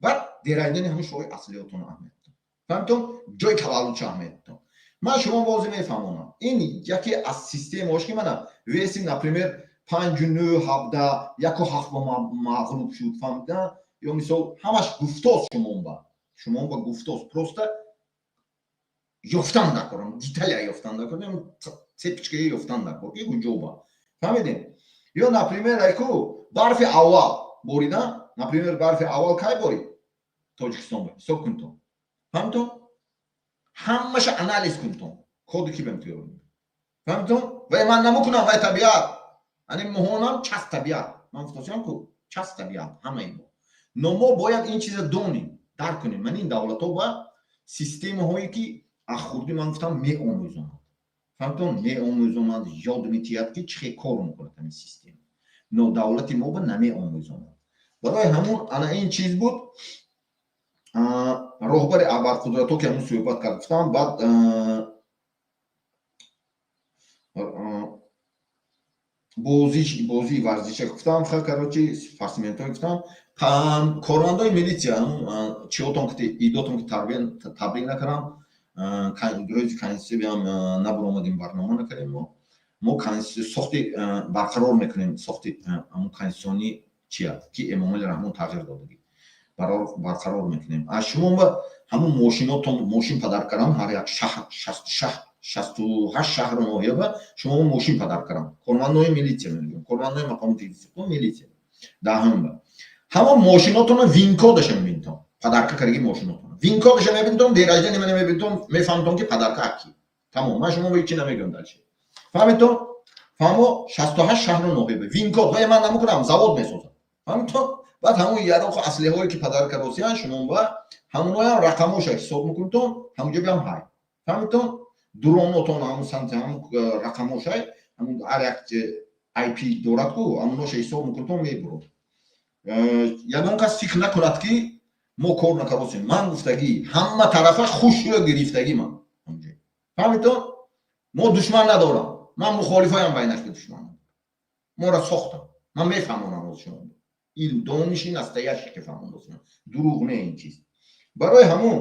Баъд дерайдани ҳамин шоҳи аслиётон, аҳамиятитон, фаҳмитон? Ҷои таваллудшо аҳамиятитон. Ман шумо бозӣ мефаҳмонам. Ин яке аз системаош ки мана веси, например, панҷу нӯ, 17, яку ҳафт ба мағлуб шуд, фаҳмида? Ё мисол, ҳамаш гуфтост, шумонба гуфтост, просто ёфтан дакорам, деталя ёфтан дакорам, цепочкаи ёфтан дакор ки куҷоба, фаҳмидем? Ё, например, айку барфи аввал борида, например, барфи аввал кай борид Тоҷикистон ба, ҳисоб кунтон, фаҳмитон? Ҳамаша анализ кунтон, коди ки бем тӯёр, фаҳмитон? Вай ман намукунам, вай табиат, ани моҳонам час табиат. Ман гуфтосиям ку час табиат ҳамаи мо. Но мо бояд ин чиза донем, дарк кунем. Ман ин давлатҳо ба системаҳое ки аз хурдӣ, ман гуфтам, меомӯзонад, фаҳмитон? Меомӯзонад, ёд метиҳад ки чӣ хел кор мекунад ҳамин система. Но давлати мо ба намеомӯзонад. Барои ҳамун ана ин чиз буд. Роҳбари абарқудратҳо ки ҳамун суҳбат кард, гуфтам, баъд бозии варзиша гуфтам, ха, короче, спортсментҳо гуфтам, кормандои милитсия чиотон ки идотон ки табрик накардам. Рӯзи конститутсиям набуромадем, барнома накардем. Мо сохти барқарор мекунем, сохти ҳамун конститутсионӣ чия ки Эмомали Раҳмон тағйир додагӣ, барқарор мекунем. Аз шумо ба ҳамун мошинотон мошин падар кардам, ҳар як шаҳр, 68 шаҳру ноҳия ба шумо мошин падар кардам. Кормандои милитсия мегӯям, кормандои мақомоти милитсия даҳум ба ҳамон мошинотонро VIN-кодаша мебинтон, подарка кардаги мошинотон VIN-кодаша мебинтон, день рождения мана мебинтон, мефаҳмтон ки подарка акки. Тамом, ман шумо ҳечи намегӯям дальше, фаҳмитон? Фаҳмо, 68 шаҳру ноҳия ба VIN-код вай ман намекунам, завод месозам, фаҳмитон? Баъд ҳамун яроқу аслиҳое ки подарка росиян шумо ба ҳамуноям рақамоша ҳисоб мекунтон, ҳамунҷо биам ҳай, фаҳмитон? Дронотон ҳамун самти ҳамун рақамошай, ҳамун ҳар як IP дорад ку, ҳамуноша ҳисоб мекунтон, мебурод. Ягон кас фикр накунад ки мо кор накаросем. Ман гуфтагӣ, ҳама тарафа хушрӯ гирифтагӣ ман, фаҳмитон? Мо душман надорам, ман мухолифоям байнаш ба душман мора сохтам. Ман мефаҳмонам оз шумо илм, дониши настоящий ки фаҳмондосем, дурӯғ не ин чиз. Барои ҳамун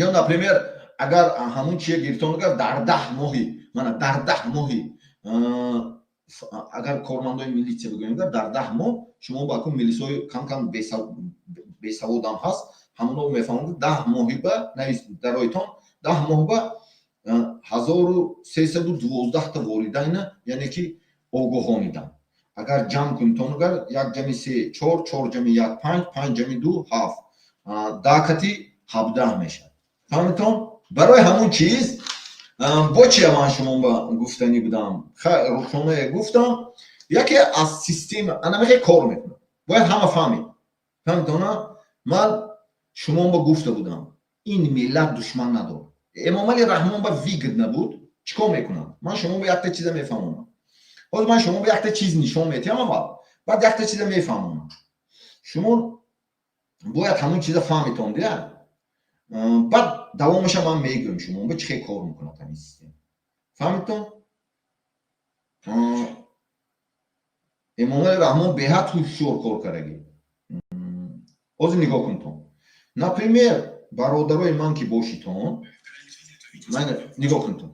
ё, например, агар ҳамун чия гирифтон, агар дар 10 моҳи мана дар 10 моҳи, агар кормандои милитсия бигӯем, агар дар 10 моҳ шумо ба кун милисҳои кам кам бесаводам ҳаст, ҳамоно мефаҳманд, 10 моҳи ба навис дароитон, 10 моҳ ба 1312-та волидайна, яъне ки огоҳонидам. Агар ҷамъ кунитон, агар як ҷами се чор, чор ҷами як панҷ, панҷ ҷами ду ҳафт, даҳ кати 17 мешавад, фаҳмитон? Барои ҳамун чиз Бо чия ман шумо ба гуфтанӣ будам? Рухшонае гуфтам, яке аз система анамехе кор мекунад, бояд ҳама фаҳмед. Фаҳмитона? Ман шумо ба гуфта будам, ин миллат душман надорад. Эмомали Раҳмон ба выгодно буд. Чӣ кор мекунад? Ман шумо ба якта чиза мефаҳмонам. Ҳозир ман шумо ба якта чиз нишон метиҳам аввал, баъд якта чиза мефаҳмонам. Шумо бояд ҳамон чиза фаҳмитон, дия. Баъд давомаша ман мегӯям шумо ба чӣ хел кор мекунад ҳамин система. Фаҳмитон? Эмомали Раҳмон беҳад ҳушёр кор кардагӣ. Ҳозир нигоҳ кунтон. Например, бародарои ман ки бошитон, нигоҳ кунтон.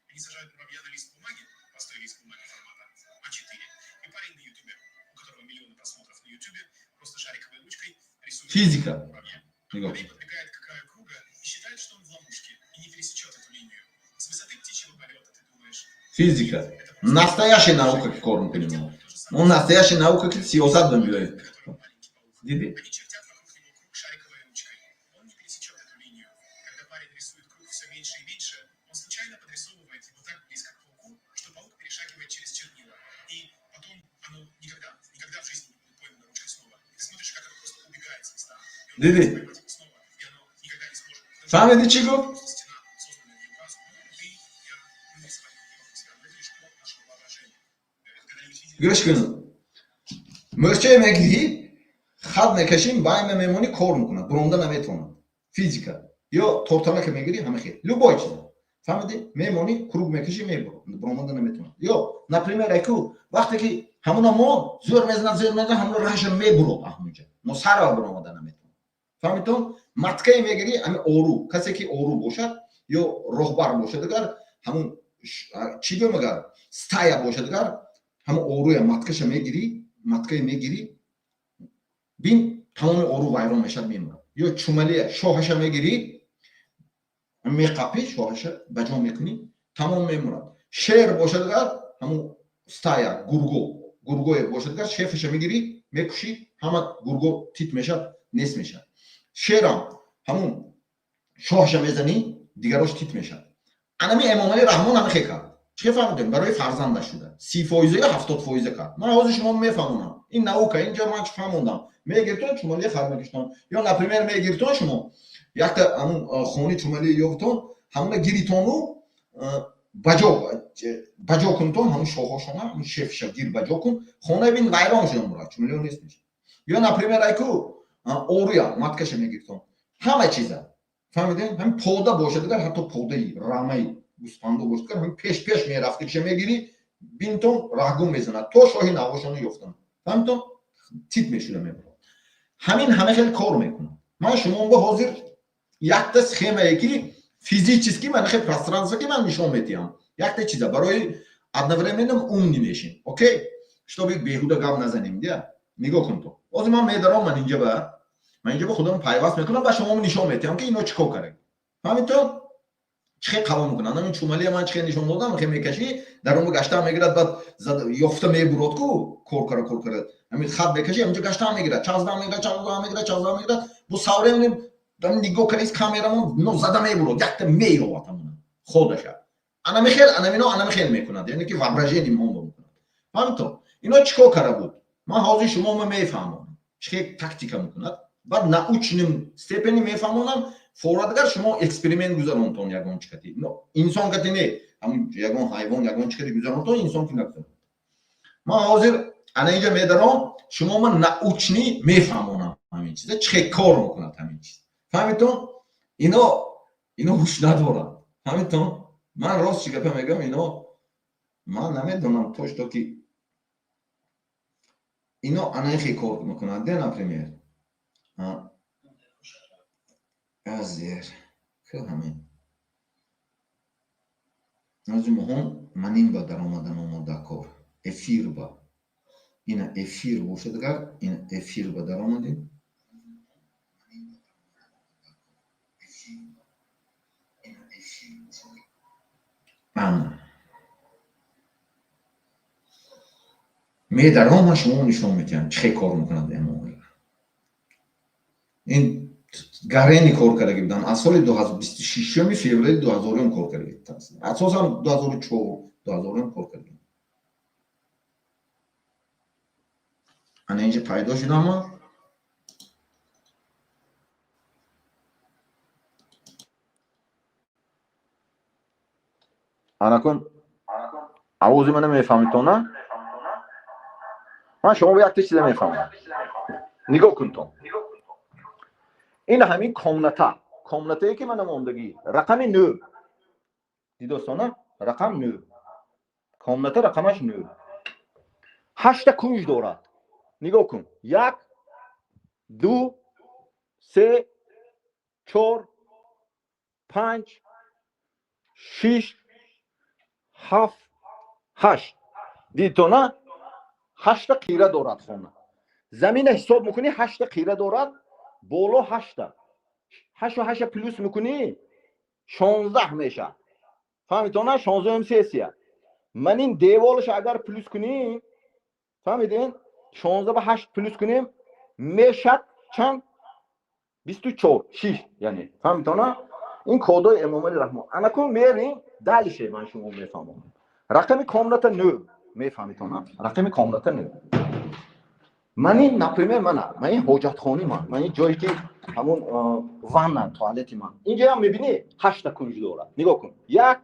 Они сажают муравья на лист бумаги, простой лист бумаги формата А4, и парень на Ютубе, у которого миллионы просмотров на Ютубе, просто шариковой ручкой рисует Физика. муравья. А Нигоҳ. муравей подбегает к краю круга и считает, что он в ловушке и не пересечет эту линию. С высоты птичьего полета ты думаешь: Физика. «Нет, это просто Настоящая наука, ки кор Они мекунем. делают то же самое Он настоящая наука, ки сиёсат мебиёед. у которого маленький паук. Диди? Они чертят вокруг него круг шариковой ручкой. Он не пересечет эту линию. Когда парень рисует круг все меньше и меньше, он случайно подрисовывает его так близко к пауку, что паук перешагивает через чернила. И потом оно никогда, никогда в жизни не будет поймано ручкой снова. И ты смотришь, как оно просто убегает с листа. И он Диди. пытается поймать его снова, и оно никогда не сможет. Потому что Фаҳмиди, чӣ гуфт? просто стена, созданная в его разуме. Ты, я, мы нарисовали круги вокруг себя, но это лишь плод нашего воображения. Это когда-нибудь видели? Гӯш кун. Мӯрчае мегирӣ, хат мекашӣ, байма мемонӣ, кор мекунад, буронда наметавонад. Физика. Ё тортанака мегирӣ, ҳама хел. Любой чиз. Фаҳмидӣ? Мемонӣ, круг мекашӣ, мебуро. Буромада наметавонад. Ё, например, айку, вақте ки ҳамуна мо зӯр мезанад, зӯр мезанад, ҳамуна раҳаша мебурод аҳмунҷа. Но сарва буромада наметавонад. Фаҳмидтон? Маткае мегирӣ, ҳами ору, касе ки ору бошад ё роҳбар бошад, агар ҳамун чӣ гӯем, агар стая бошад, агар ҳамун оруя маткаша мегирӣ, маткае мегирӣ, бин, тамоми ору вайрон мешавад, мемурад. Ё чумалия шоҳаша мегирӣ, меқапӣ, шоҳаша ба ҷо мекунӣ, тамом мемурад. Шер бошад, агар ҳамун стая гурго, гургое бошад, агар шефаша мегирӣ, мекушӣ, ҳама гурго тит мешавад, нест мешавад. Шерам ҳамун шоҳаша мезанӣ, дигарош тит мешавад. Анами Эмомали Раҳмон ҳама хел кард. Чӣ фаҳмидем? Барои фарзандаш шуда 30 фоиза ё 70 фоиза кард. Ман ҳозир шумо мефаҳмонам, ин наука. Инҷо ман чӣ фаҳмондам? Мегиртон чумалия, хар мекиштон, ё, например, мегиртон шумо якта ҳамун хони чумалия ёфтон, ҳамуна гиритону баҷо кунтон, ҳамун шоҳошона, ҳамун шефша гир, баҷо кун, хона бин, вайрон шуда мурад, чумалиё нест мешад. Ё, например, айку оруя маткаша мегиртон, ҳама чиза. Фаҳмидем? Ҳамин пода бошад, агар ҳатто подаи рамаи гӯспандо бошад, агар ҳамин пеш пеш мерафтагиша мегирӣ, бинтон, раҳгум мезанад то шоҳи навошону ёфтан. Фаҳмитон? Тит мешуда, мебурад. Ҳамин ҳама хел кор мекунад. Ман шумо ба ҳозир якта схемае ки физически ман хел пространство ки ман нишон метиҳам, якта чиза барои одновременно умный мешем, окей, чтобы беҳуда гап назанем, дия. Нигоҳ кун, то ҳозир ман медаром, ман инҷа ба худам пайваст мекунам ва шумо нишон метиҳам, ки ино чӣ кор кард. Фаҳмидтон, чӣ хел қабул мекунанд? Ҳамин чумалия ман чӣ хел нишон додам, хел мекашӣ, дар он гаштаам мегирад, баъд ёфта мебурод ку, кор кара, кор кара, ҳамин хат мекашӣ, ҳаминҷо гаштаам мегирад, чаздаам мегирад, чаздаам мегирад, чаздаам мегирад, бо саврем нигоҳ карис, камерамон но зада мебурод, якта меёвад ҳамона ходаша. Анамихел, анамино анамихел мекунад, яъне ки воображение мо мекунад. Фаҳмидтон? Ино чӣ кор кара буд? Ман ҳозир шумо мефаҳмонам, чӣ хел тактика мекунад, баъд научным степени мефаҳмонам. Фора дигар шумо эксперимент гузаронтон, ягон чӣ кати, инсон кати не, ҳамун ягон ҳайвон, ягон чӣ кати гузаронтон, инсон ки нагузарон. Ман ҳозир ана инҷа медаром, шумо ман научный мефаҳмонам ҳамин чиза чӣ хел кор мекунад ҳамин чиз. Фаҳмидтон? Ино ҳуш надоранд. Фаҳмидтон? Ман рост чӣ гапа мегӯям, ино ман намедонам то что ки ино анаихе кор мекунад, де. Например, азер ку ҳамин нази моҳон манин ба даромадан омода кор эфир ба ина эфир бошад, агар ина эфир ба даромадем. Ана медаром, ман шумо нишон медиҳам, чӣ хел кор мекунад. Эмомалӣ ин Гарени кор кардаги будам. Аз соли 26 феврали 2000 кор кардаги. Асосан 2004 2000 кор кардаги. Ана инҷа пайдо шудам ман. Анакун овози мана мефаҳмидтон, на? Ман шумо якта чиза мефаҳмам. Нигоҳ кунтон. Ин ҳамин комната, комнатае ки мана мондагӣ, рақами 9. Дидостона? Рақам 9. Комната рақамаш 9. 8 кунҷ дорад. Нигоҳ кун. 1 2 3 4 5 6 7 8. Дидтона? 8 қира дорад хона. Замина ҳисоб мекунӣ 8 қира дорад, боло 8. 8 8 плюс мекунӣ 16 мешавад. Фаҳмидтона? 16 сессия. Ман ин деволаш агар плюс кунӣ, фаҳмидин? 16 ба 8 плюс кунем, мешад чанд? 24, 6, яъне. Фаҳмидтона? Ин кодои Эмомалӣ Раҳмон. Анакун мерем дальше, ман шумо мефаҳмонам. Рақами комната 9 мефаҳмидтона? Рақами комната 9. Ман ин, например, ман ин ҳоҷатхони ман, ман ин ҷое ки ҳамон ванна, туалети ман. Инҷа ҳам мебинӣ 8 кунҷ дорад. Нигоҳ кун. 1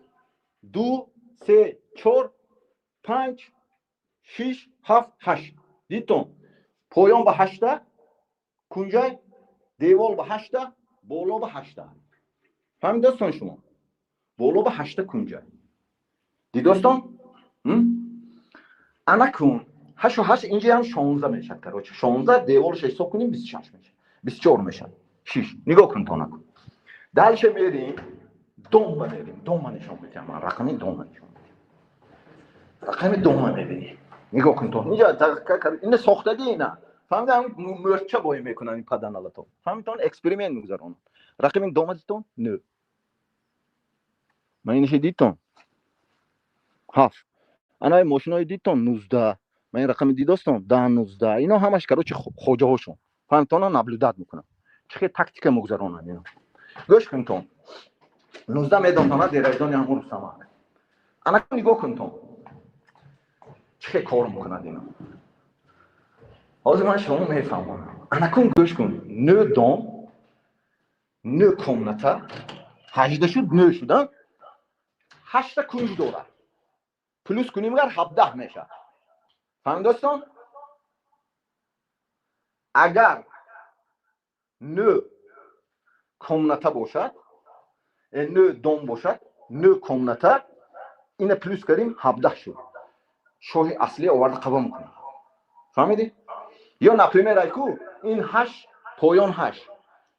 2 3 4 5 6 7 8. Дидтон? Поён ба 8 кунҷай, девол ба 8, боло ба 8. Фаҳмидостон шумо? Боло ба 8 кунҷай. Дидостон? Ана кун 8 8 инҷа ҳам 16 мешавад, короче. 16 деволаш ҳисоб кунем 26 мешавад. 24 мешавад. 6. Нигоҳ кун то накун. Дальше мерем, дома мерем. Дома нишон медиҳам ман, рақами дома нишон медиҳам. Рақами дома мебинӣ. Нигоҳ кун то. Инҷа ина сохтагӣ ина. Фаҳмидам, мӯрча бой мекунанд ин паданалатон. Фаҳмидтон, эксперимент мегузаронанд. Рақами дома дидтон? 9. Ман инаша дидтон? 7. Ана мошинои дидтон? 19. Ман ин рақами дидостон? 10 19. Ино ҳамаш короче хоҷаҳошон. Фаҳмидтон, наблюдат мекунанд. Чӣ хел тактика мегузаронанд ино. Гӯш кунтон. 19 медонтон, дераждони ҳамон Рустамак. Ана нигоҳ кунтон. Чӣ хел кор мекунад ино. Ҳозир ман шумо мефаҳмонам. Анакун гӯш кун. 9 дом, 9 комната, 18 шуд, 9 шуд, 8 кунҷ дорад. Плюс кунем агар 17 мешавад. Фаҳмидостон? Агар 9 комната бошад, 9 дом бошад, 9 комната, ина плюс кардем 17 шуд. Шоҳи аслӣ оварда қабул мекунем. Фаҳмидӣ? Ё например айку ин 8 поён 8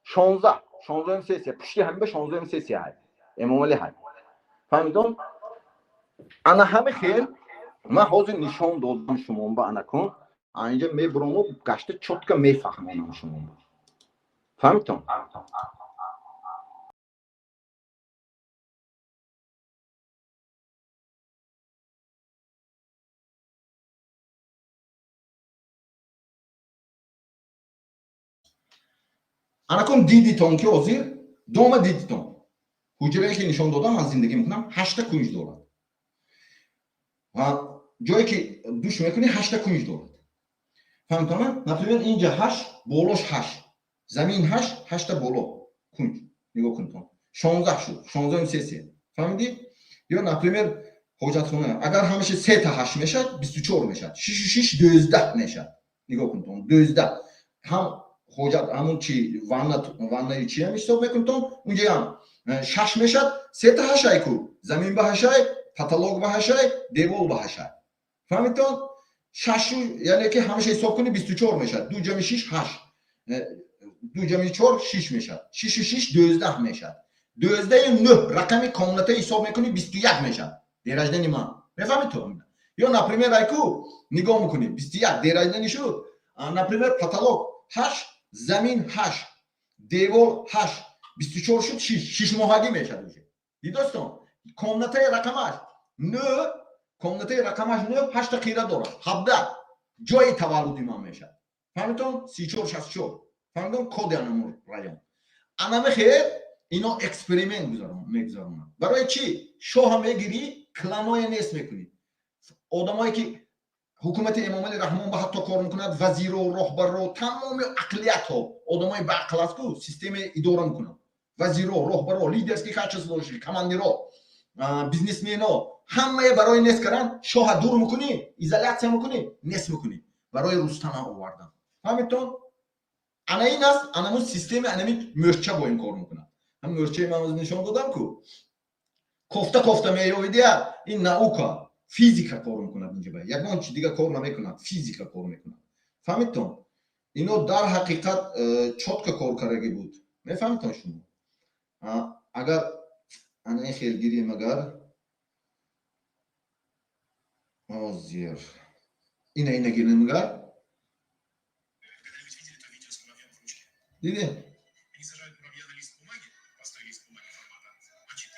16 16 сессия, пушти ҳамин ба 16 сессия ҳай. Эмомалӣ ҳай. Фаҳмидон? Ана ҳами хел ман ҳозир нишон додам шумо ба анакун. Инҷа мебурому гашта чётко мефаҳмонам шумо. Фаҳмидтон? Анакун дидитон ки ҳозир дома дидитон. Ҳуҷрае ки нишон додам ман зиндагӣ мекунам 8 кунҷ дорад. Ва ҷое ки душ мекунӣ 8 кунҷ дорад. Фаҳмидтон? Например, инҷа 8, болош 8. Замин 8, 8 боло кунҷ. Нигоҳ кунтон. 16 шуд, 16 сессия. Фаҳмидӣ? Ё например, ҳоҷатхона агар ҳамеша 3 та 8 мешавад, 24 мешавад. 6 6 12 мешавад. Нигоҳ кунтон, 12. Ҳам ҳоҷат ҳамон чи ванна, ваннаи чи ҳам ҳисоб мекунтон, унҷа ҳам 6 мешавад, 3 та 8 айку. Замин ба 8 ай, потолок ба 8 ай, девол ба 8 ай. Фаҳмидтон? 6 яъне ки ҳамеша ҳисоб кунӣ 24 мешавад. 2 ҷамъи 6 8. 2 ҷамъи 4 6 мешавад. 6 6 12 мешавад. 12 9 рақами комната ҳисоб мекунӣ 21 мешавад. Дерождани ман. Мефаҳмид ту? Ё например айку нигоҳ мекунӣ 21 дерождани шуд. Например потолок 8, замин 8, девол 8, 24 шуд 6, 6 моҳагӣ мешавад уже. Дидостон? Комнатаи рақамаш 9, комнатаи рақамаш 9, 8 қира дорад. 17 ҷои таваллуди ман мешавад. Фаҳмидтон? 34 64. Фаҳмидтон? Коди анамун район. Анамихел ино эксперимент мегузаронанд. Барои чӣ? Шоҳа мегирӣ, кланое нест мекунӣ, одамое ки ҳукумати Эмомали Раҳмон ба ҳатто кор мекунад, вазиро, роҳбарро, тамоми ақлиятҳо, одамои баақл аст ку, системаи идора мекунанд, вазиро, роҳбаро, лидерский качество дошти, командиро, бизнесмено, ҳамае барои нест кардан шоҳа дур мекунӣ, изоляция мекунӣ, нест мекунӣ. Барои Рустама овардан, фаҳмидтон? Ана ин аст, анамун системи, анами мӯрча бо ин кор мекунад. Ҳам мӯрчаи ман нишон додам ку, кофта кофта меёвидия. Ин наука, физика кор мекунад инҷа, ягон чи дига кор намекунад, физика кор мекунад, фаҳмидтон? Ино дар ҳақиқат чётко кор кардагӣ буд, мефаҳмидтон шумо? Агар ана ин хел гирем, агар ҳозир ина гирем, агар Когда-нибудь видели то видео с муравьем в ручке? Дидем. Они сажают муравья на лист бумаги, простой лист бумаги формата А4,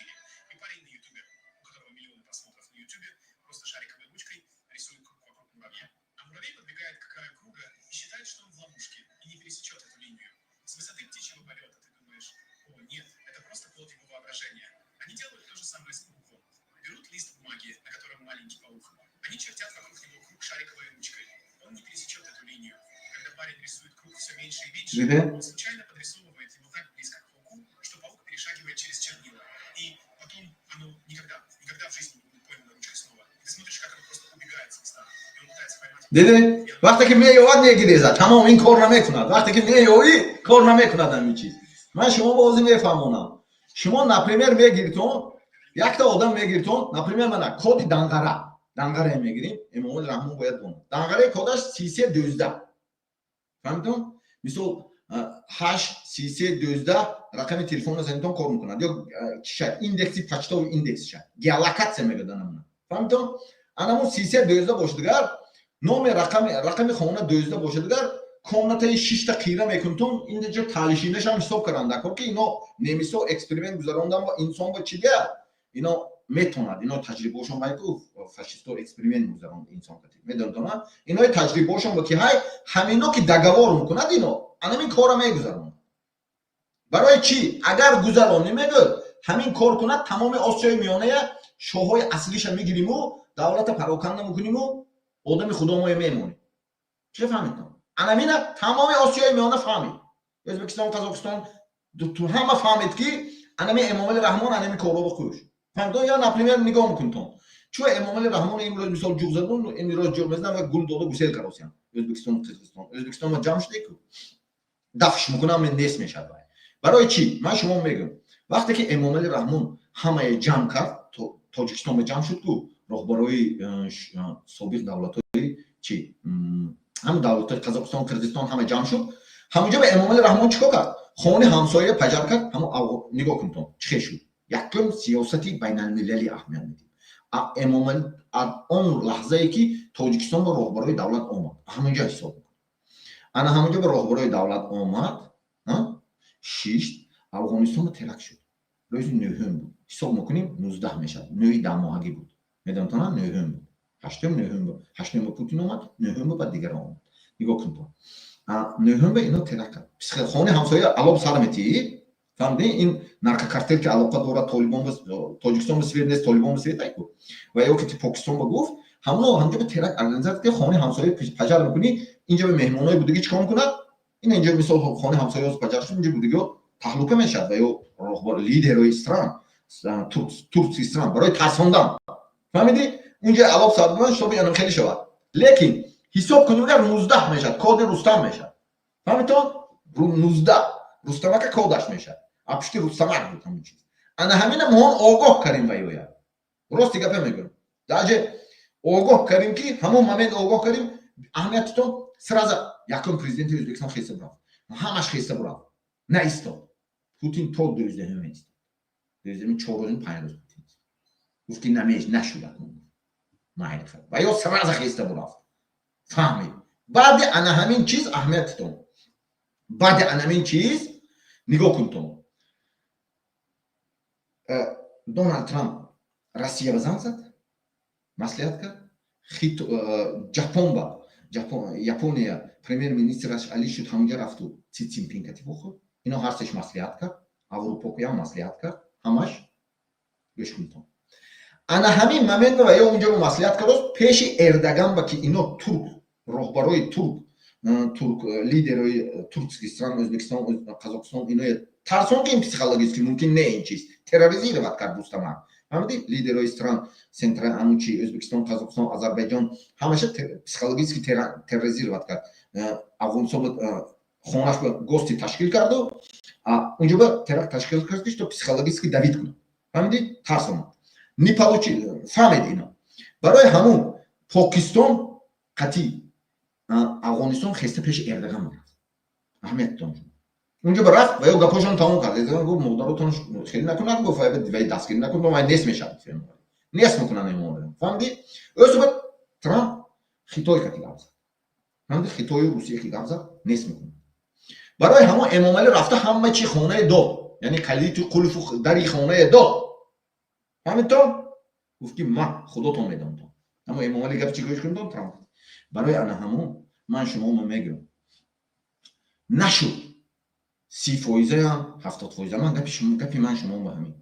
и парень на Ютубе, у которого миллионы просмотров на Ютубе, просто шариковой ручкой рисует круг вокруг муравья. А муравей подбегает к краю круга и считает, что он в ловушке и не пересечет эту линию. С высоты птичьего полета ты думаешь: о нет, это просто плод его воображения. Они делают то же самое с пауком. Берут лист бумаги, на котором маленький паук. Они чертят вокруг него круг шариковой ручкой. Он не пересечет эту линию. Когда парень рисует круг все меньше и меньше, Диде. Он случайно подрисовывает его так близко к пауку, что паук перешагивает через чернила. И потом оно никогда, никогда в жизни не будет поймано ручкой снова. И ты смотришь, как оно просто убегает с листа. И он пытается поймать его. Диде, вақте ки меёвад, мегирезад, тамом, ин кор намекунад. Вақте ки меёвӣ, кор намекунад ҳамин чиз. Ман шумо бозӣ мефаҳмонам. Шумо, например, мегиритон якта одам, мегиритон, например, мана коди Данғара, Данғарае мегирем. Эмомали Раҳмон бояд донад, Данғараи кодаш 3312, фаҳмидон? Мисол, 8 33 12 рақами телефонро занитон, кор мекунад. Ё чиша, индекси, почтовый индексша, геолокация мегӯяд, анамуна, фаҳмидон? Анамун 3312 бошад, дигар номи рақами хона 12 бошад, дигар комнатаи шишта қира мекунтон, инҷо талишинашам ҳисоб кардан дар кор, ки ино немисо эксперимент гузарондан ба инсон ба чи дия, ино метонад, ино таҷрибаошон байку, фашисто эксперимент гузаронд инсон кати, медонтона? Инои таҷрибаошон ба ки ҳай ҳамино ки договор мекунад, ино анамин кора мегузаронад. Барои чӣ? Агар гузаронӣ, мегӯяд, ҳамин кор кунад, тамоми Осиёи Миёная шоҳҳои аслиша мегириму давлата пароканда мекуниму одами худомое мемонем. Чӣ фаҳмидтон? Анамина тамоми Осиёи Миёна фаҳмид, Ӯзбекистон, Қазоқистон, ҳама фаҳмид, ки анами Эмомали Раҳмон анами корро ба кӯш, фаҳмидон? Ё, например, нигоҳ мекунтон, чӯ Эмомали Раҳмон имрӯз, мисол, ҷуғ задун, имрӯз ҷуғ мезанам ва гул дода гусел каросиям Ӯзбекистону Қирғизистон. Ӯзбекистон ҷамъ шудеку, дафш мекунам, нест мешавад. Вай барои чӣ? Ман шумо мегӯям, вақте ки Эмомали Раҳмон ҳамае ҷамъ кард, Тоҷикистон ба ҷамъ шуд ку, роҳбарои собиқ давлатҳои чи, ҳам давлатҳои Қазоқистон, Қирғизистон, ҳама ҷамъ шуд. Ҳамонҷо ба Эмомали Раҳмон чӣ кор кард? Хони ҳамсоя паҷар кард. Ҳамо нигоҳ кунтон, чӣ хел шуд. Якум сиёсати байналмилалӣ аҳамият медиҳем. Эмомали он лаҳзае ки Тоҷикистон ба роҳбарои давлат омад, ҳамонҷо ҳисоб мекунад. Ана ҳамонҷо ба роҳбарои давлат омад, шишт, Афғонистон ба теракт шуд. Рӯзи нӯҳум буд, ҳисоб мекунем, 19 мешавад, нӯҳи даҳмоҳагӣ буд, медонтона? Нӯҳум буд, ҳаштум, нӯҳум буд. Ҳаштум ба Путин омад, нӯҳум ба дигар омад. Нигоҳ кунтон, нӯҳум ба ино теракт кард. Хони ҳамсоя алоб сар метиҳӣ, фаҳмидӣ? Ин наркокартел ки алоқа дорад Толибон, Тоҷикистон ба свет нест, Толибон ба свет айку ва ё ки Покистон ба гуфт, ҳамоно ҳамҷо ба теракт организатсия ки хони ҳамсоя паҷар мекунӣ, инҷо ба меҳмонои будагӣ чӣ кор мекунад? Ин инҷо, мисол, хони ҳамсоя паҷар шуд, инҷо будагиҳо таҳлука мешавад ва ё роҳбар, лидерои стран, туркский стран, барои тарсондан, фаҳмидӣ? Унҷо алоб сар мекунад, чтобы анам хеле шавад. Лекин ҳисоб кунем, агар 19 мешавад, коди Рустам мешавад, фаҳмидтон? 19 Рустамака кодаш мешавад, а пушти Рустамак буд ҳамин чиз. Ана ҳамина мо огоҳ кардем ва ёя, рости гапа мегӯям, даже огоҳ кардем, ки ҳамон момент огоҳ кардем. Аҳамиятитон, сразу якум президенти Ӯзбекистон хеста бурафт, ҳамаш хеста бурафт, наистод. Путин то 12-ум истод, 12-уми, 4 рӯзум, 5 рӯз Путин гуфт, ки намеш нашуда, майли, ва ё сразу хеста бурафт, фаҳмид. Баъди ана ҳамин чиз, аҳамиятитон, баъди ана ҳамин чиз нигоҳ кунтон, Доналд Трамп Россия ба занг зад, маслиҳат кард. Ҷапон ба Япония премьер-министраш али шуд, ҳамонҷа рафту Си Цзинпин кати вохӯрд. Ино ҳар сеш маслиҳат кард, Аврупоям маслиҳат кард, ҳамаш гӯш кунитон. Ана ҳамин момент ва ё унҷо маслиҳат кардост пеши Эрдоган, ба ки ино турк, роҳбарои турк, лидерои туркский стран, Ӯзбекистон, Қазоқистон, ино тарсон, ки ин психологически мумкин не, ин чиз терроризировать кард Рустамак. Фаҳмидӣ? Лидерои стран центра, анучи Ӯзбекистон, Қазоқистон, Азарбайҷон, ҳамаша психологически терроризировать кард. Афғонистон хонаш гости ташкил карду унҷо ба теракт ташкил кард, ки что психологически давить кунад. Фаҳмидӣ? Тарс омад, не получил. Фаҳмед, ино барои ҳамун Покистон қатъи Афғонистон хеста пеши Эрдоган рафт. Аҳамиятон, унҷо ба рафт ва ё гапошон тамом кард. Гуфт: «Модаротон хеле накунад», гуфт, «вай дастгирӣ накунад, вай нест мешавад, нест мекунанд Эмомалӣ». Фаҳмидӣ? Ӯсуба Трамп Хитой кати гап зад. Фаҳмидӣ? Хитою Русия ки гап зад, нест мекунад. Барои ҳамон Эмомалӣ рафта, ҳама чи хонае дод, яъне калиту қулфу дари хонае дод. Фаҳмидтон? Гуфт, ки ма худотон медонтон. Аммо Эмомалӣ гап чӣ гӯш кунтон, Трамп. Барои ана ҳамон ман шумомо мегӯям, нашуд 30 фоизаям, 70 фоиза. Ман гапи ман шумо ба ҳамин: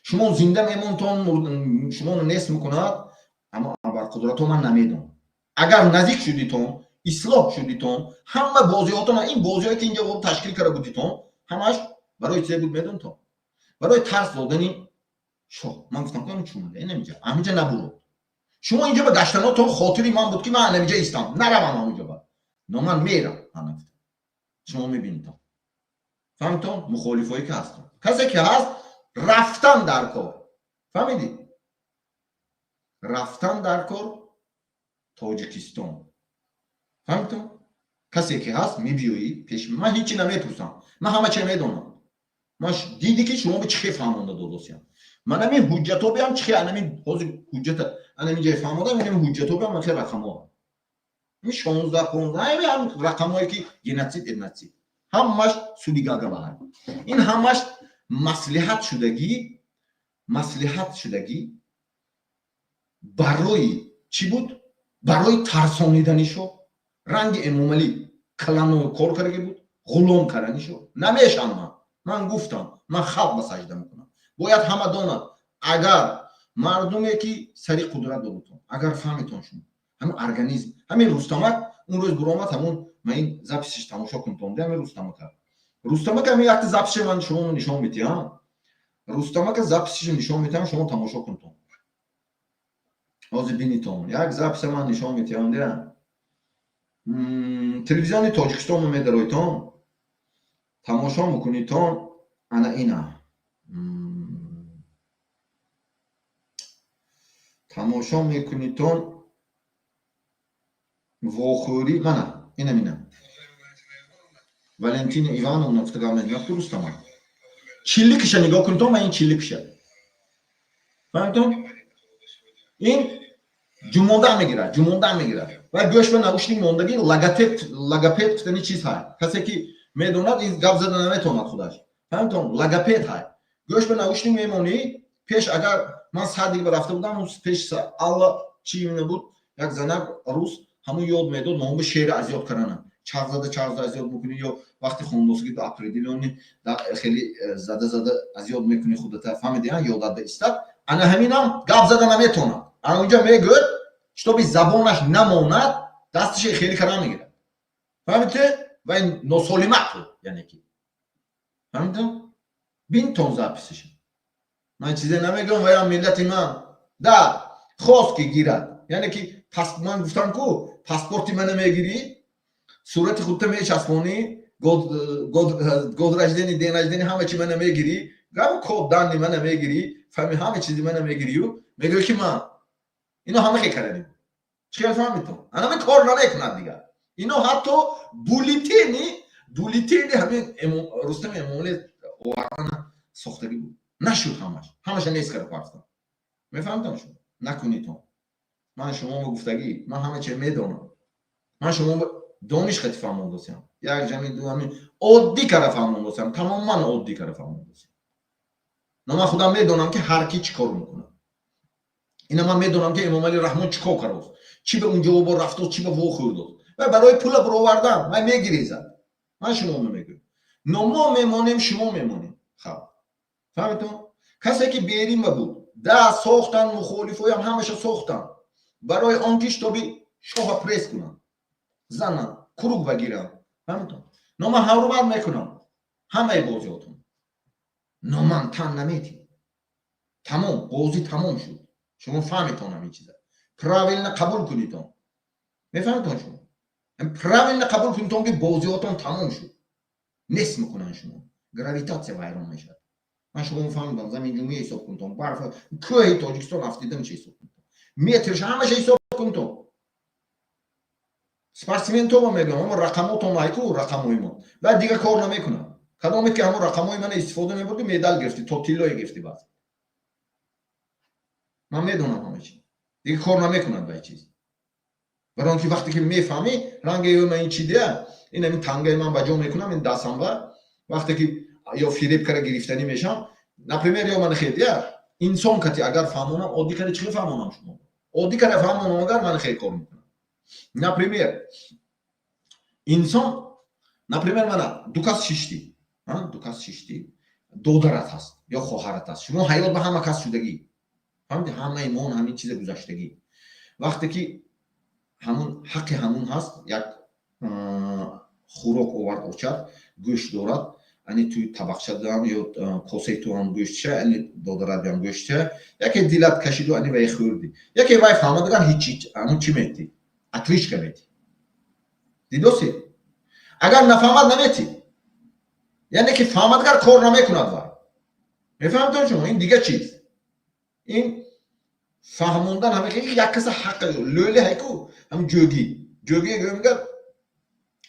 шумо зинда мемонтон, шуморо нест мекунад, аммо абарқудрато ман намедонам. Агар наздик шудитон, ислоҳ шудитон, ҳама бозиҳотон, ин бозиҳое ки инҷо ташкил карда будитон, ҳамаш барои чизе буд, медонтон? Барои тарс додани шоҳ. Ман гуфтам, ки чумада инамиҷа, ҳаминҷа набурод. Шумо инҷо ба гаштанотон хотири ман буд, ки ман анамиҷа истам, наравам ҳаминҷо ба. Но ман мерам, ман гуфтам, шумо мебинитон. Фаҳмитон? Мухолифое ки ҳастон, касе ки ҳаст, рафтан дар кор. Фаҳмидӣ? Рафтан дар кор Тоҷикистон. Фаҳмитон? Касе ки ҳаст, мебиёӣ пеш, ман ҳечи намепурсам, ман ҳама чиз медонам. Ман диди, ки шумо чӣ хел фаҳмонда додосиям. Ман ҳамин ҳуҷҷато биям, чӣ хел анамин ҳозир ҳуҷҷата анамин ҷай фаҳмодам, ҳамин ҳуҷҷато биям, хел рақамҳо, ин 16, 15, ҳамин рақамҳое, ки геноцид, этноцид, ҳамаш суди Гаага баҳар. Ин ҳамаш маслиҳат шудагӣ, маслиҳат шудагӣ. Барои чӣ буд? Барои тарсонидани шоҳ. Ранги Эмомалӣ клано кор кардаги буд, ғулом кардани шоҳ. Намешам ман гуфтам, ман халқ ба сажда мекунам. Бояд ҳама донад, агар мардуме ки сари қудрат додутон, агар фаҳметон, шумо ҳамин организм, ҳамин Рустамак он рӯз буромад, ҳамон ман ин записиш тамошо кунтон, ҳамин Рустамака, Рустамака, ҳамин якта записе ман шумо нишон медиҳам. Рустамака записиша нишон медиҳам, шумо тамошо кунтон. Ҳозир бинитон, як записа ман нишон медиҳам. Дия телевизиони Тоҷикистонро медароитон, тамошо мекунитон. Ана ина тамошо мекунитон. Вохӯрӣ, мана инам, ина Валентина Ивановна гуфтагамнахту Рустама чилликиша нигоҳ кунитон. Ва ин чилликиша фаҳмитон, ин ҷумондан мегирад, ҷумондан мегирад ва гӯш ба наушник мондагӣ. Логопед, логопед гуфтани чиз ҳай, касе ки медонад, ин гап зада наметавонад худаш. Фаҳмитон? Логопед ҳай, гӯш ба наушник мемонӣ. Пеш агар ман садик ба рафта будам, пеш Алла чи буд, як занак рус ҳамун ёд медод моҳуба шеъра аз ёд кардана. Чарх зада, чарх зада аз ёд мекунӣ ё вақти хондосагӣ определённый хеле зада зада аз ёд мекунӣ худата. Фаҳмиди? Ёдат ба истад. Ана ҳаминам гап зада наметавонад. Ана унҷа мегӯяд, чтобы забонаш намонад, дасташа хеле кардан мегирад. Фаҳмидте? Ва ин носолимат, яъне ки фаҳмидтон? Бинтон записиша. Ман чизе намегӯям, ваям миллати ман да хост, ки гирад. Яъне ки ман гуфтам, ку паспорти мана мегирӣ, сурати худта мечаспонӣ, год рождения, день рождения, ҳама чи мана мегирӣ, гам код данные мана мегирӣ, фаҳми, ҳама чизи мана мегирию мегӯӣ, ки ман ино ҳама хел кардем. Чӣ хел фаҳмидтон? Анами кор намекунад дигар. Ино ҳатто бюллетени ҳамин Рустами Эмомалӣ овардана сохтагӣ буд, нашуд. Ҳамаш, ҳамаша нест карда партам. Мефаҳмтон? Шумо накунитон. Ман шумо гуфтагӣ, ман ҳама чи медонам. Ман шумо дониш хати фаҳмондосиям, як ҷами ду ҳамин оддӣ кара фаҳмондосиям, тамоман оддӣ кара фаҳмондосиям. Но ман худам медонам, ки ҳар ки чӣ кор мекунад. Ина ман медонам, ки Эмомалӣ Раҳмон чӣ кор кардааст, чӣ ба унҷо бо рафтост, чӣ ба вохӯрдост. Вай барои пула баровардан вай мегирезад. Ман шумо мегӯям. Но мо мемонем, шумо мемонем. Хаб, фаҳмитон? Касе ки берима буд да сохтан, мухолифоям ҳамаша сохтан барои он ки чтобы шоҳа пресс кунанд, зананд, круг багиранд. Фаҳмитон? Но ман ҳурмат мекунам ҳамаи бозиҳотон, но ман тан наметим. Тамом, бозӣ тамом шуд. Шумо фаҳмитон, ҳамин чиза правильно қабул кунитон. Мефаҳмитон? Шумо правильно қабул кунитон, ки бозиҳотон тамом шуд, нест мекунанд шумо, гравитатсия вайрон мешавад. Ман шумо фаҳмидам, заминҷунбӣ ҳисоб кунтон, барф, кӯҳи Тоҷикистон афтида меша, ҳисоб кунтон, метрш, ҳамаша ҳисоб кунтон. Спортсментома мегӯям, ҳамо рақамотон айку, рақамои мо баъд дига кор намекунам. Кадоме ки ҳамон рақамои мана истифода мебурди, медал гирифти, то тиллое гирифти. Баъд ман медонам, ҳама чи дига кор намекунад ба чиз, барои он ки вақте ки мефаҳмӣ ранги ман ин чи дия, ин ҳамин тангаи ман ба ҷо мекунам ин дастамва, вақте ки ё фиреб кара гирифтанӣ мешавам, например, ё ман хел я инсон кати агар фаҳмонам, оддӣ кара чӣ фаҳмонам, шумо оддӣ кара фаҳмонам, агар ман хел кор мекунам, например, инсон, например, мана ду кас шиштӣ, ду кас шиштӣ, додарат ҳаст ё хоҳарат ҳаст. Шумо ҳаёт ба ҳама кас шудагӣ, фаҳмиди? Ҳамаи мон ҳамин чиза гузаштагӣ. Вақте ки ҳамун ҳаққи ҳамун ҳаст, як хӯрок овард, очад, гӯшт дорад, ани туи табақчаам ё косаи ту ҳам гӯштша, ани додарадам гӯштша, яке дилат кашиду ани вай хӯрдӣ, яке вай фаҳмадаган ҳичи, ҳамун чӣ метӣ, отрыжка метӣ. Дидоси? Агар нафаҳмад, наметӣ. Яъне ки фаҳмадгар кор намекунад вай. Мефаҳмтон шумо? Ин дига чиз, ин фаҳмондан ҳама як каса ҳақ лӯли ҳайку, ҳам ҷӯгӣ ҷӯгӣ гӯмгар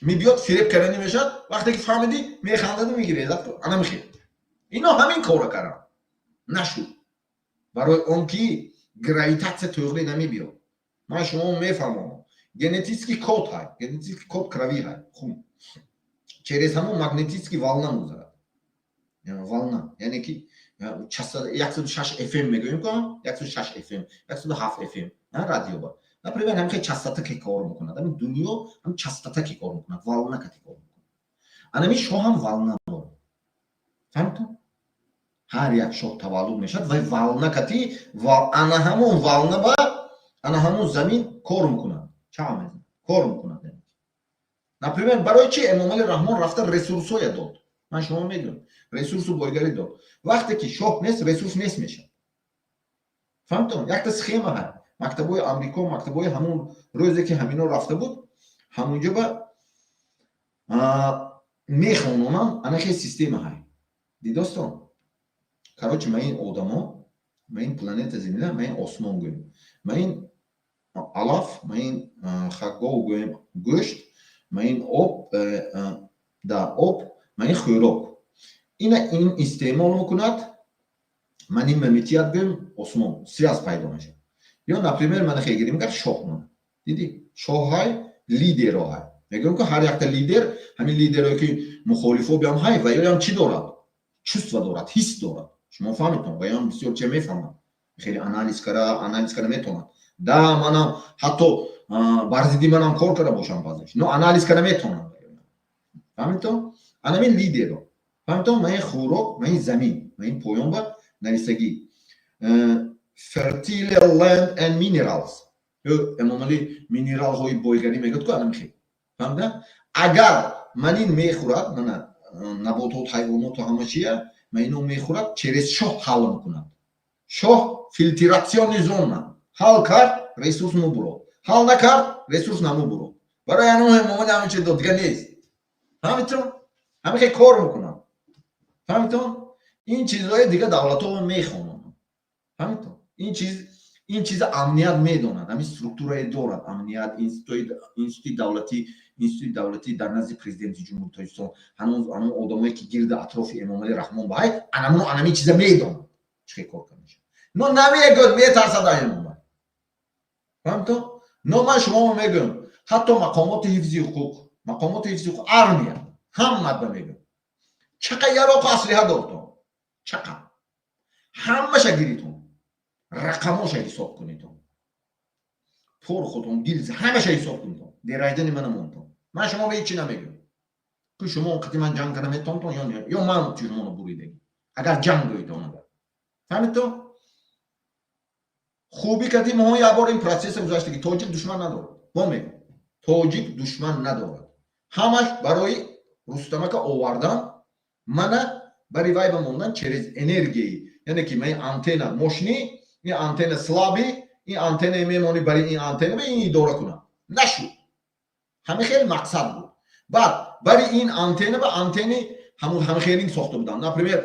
мебиёд, фиреб кардани мешавад. Вақте ки фаҳмидӣ, механдаду мегиред. Ана мехел ино ҳамин кора кардам, нашуд, барои он ки гравитатсия тӯғри намебиёд. Ман шумо мефаҳмонам, генетический код ҳай, генетический код крови ҳай, хун через ҳамон магнетический волна мегузарад, волна, яъне ки 106 FM мегӯем ко, 106 FM, 107 FM радиоба, например, ҳамин хел частота ки кор мекунад. Ҳамин дунё ҳам частота ки кор мекунад, волна кати кор мекунад. Анами шоҳ ҳам волна дорад, фаҳмитон? Ҳар як шоҳ таваллуд мешавад, вай волна кати, ана ҳамон волна ба ана ҳамон замин кор мекунад, ча мезанад, кор мекунад. Например, барои чи Эмомали Раҳмон рафта ресурсҳоя дод? Ман шумо мегӯям, ресурсу бойгарӣ дод. Вақте ки шоҳ нест, ресурс нест мешавад. Фаҳмтон? Якта схема ҳаст, мактабҳои Амрико, мактабҳои ҳамун рӯзе ки ҳамино рафта буд, ҳамунҷо ба мехононам, ана хел система ҳай. Дидостон? Короче, ма ин одамо, ма ин планета Земля, ма ин осмон гӯем, ма ин алаф, ма ин хакгов гӯем, гӯшт, ма ин об, да об, ма ин хӯрок, ина ин истеъмол мекунад, ман ин мамитият гӯем, осмон связь пайдо мешавад. Ё, например, мана хел гирем, гар шоҳ мона диди, шоҳ ҳай, лидеро ҳай, мегӯем ки ҳар якта лидер, ҳамин лидерое ки мухолифо биям ҳай, ва ёям чӣ дорад? Чувство дорад, ҳис дорад. Шумо фаҳмитон? Ва ёам бисёр че мефаҳмад, хеле анализ кара метавонад. Да, манам ҳатто бар зидди манам кор карда бошам баъзеш, но анализ кара метавонам. Фаҳмитон? Анамин лидеро, фаҳмитон? Ма ин хӯрок, ма ин замин, ма ин поён ба нависагӣ fertile land and minerals. Эмомалӣ минералҳои бойгарӣ мегӯяд ку, анамихе, фаҳмида? Агар ман ин мехӯрад, мана наботот, ҳайвоноту ҳама чия, ма ино мехӯрад, через шоҳ ҳал мекунад. Шоҳ фильтрационный зона ҳал кард, ресурс мубурод, ҳал накард, ресурс намубурод. Барои ано Эмомалӣ ҳама чи дод, дига нест. Фаҳмитон? Ҳамихе кор мекунад. Фаҳмитон? Ин чизҳои дига давлатҳо мехонанд. Фаҳмитон? Ин чиза амният медонад, ҳамин структурае дорад амният, институти давлатӣ дар назди президенти Ҷумҳури Тоҷикистон. Ҳанӯз ҳамон одамое ки гирди атрофи Эмомалӣ Раҳмон ба ҳай, анамуно анамин чиза медонад, чӣ хел кор карда мешавад, но намегӯяд, метарсад Эмомалӣ. Фаҳмитон? Но ман шуморо мегӯям, ҳатто мақомоти ҳифзи ҳуқуқ, армия ҳамат ба мегӯям, чақа яроқу аслиҳа дортон, чақа ҳамаша гиритон, рақамоша ҳисоб кунитон, порохотон, гилз, ҳамаша ҳисоб кунитон, дерождани мана монтон. Ман шумо ба ҳечи намегӯям. Ки шумо қати ман ҷанг карда метавонтон ё не, ё ман шуморо буридагӣ, агар ҷанг гӯитон. Агар фаҳмидтон, хубӣ кардӣ. Моҳо як бор ин процесса гузаштагӣ. Тоҷик душман надорад, бо мегӯ, тоҷик душман надорад. Ҳамаш барои Рустамака овардан, мана бари вай ба мондан через энергияи, яъне ки ман антенна мошини, ин антенна слабый, ин антенна мемонӣ, бари ин антенна ба ин идора кунад. Нашуд. Ҳами хеле мақсад буд. Баъд бари ин антенна ба антенни ҳамхелин сохта буданд. Например,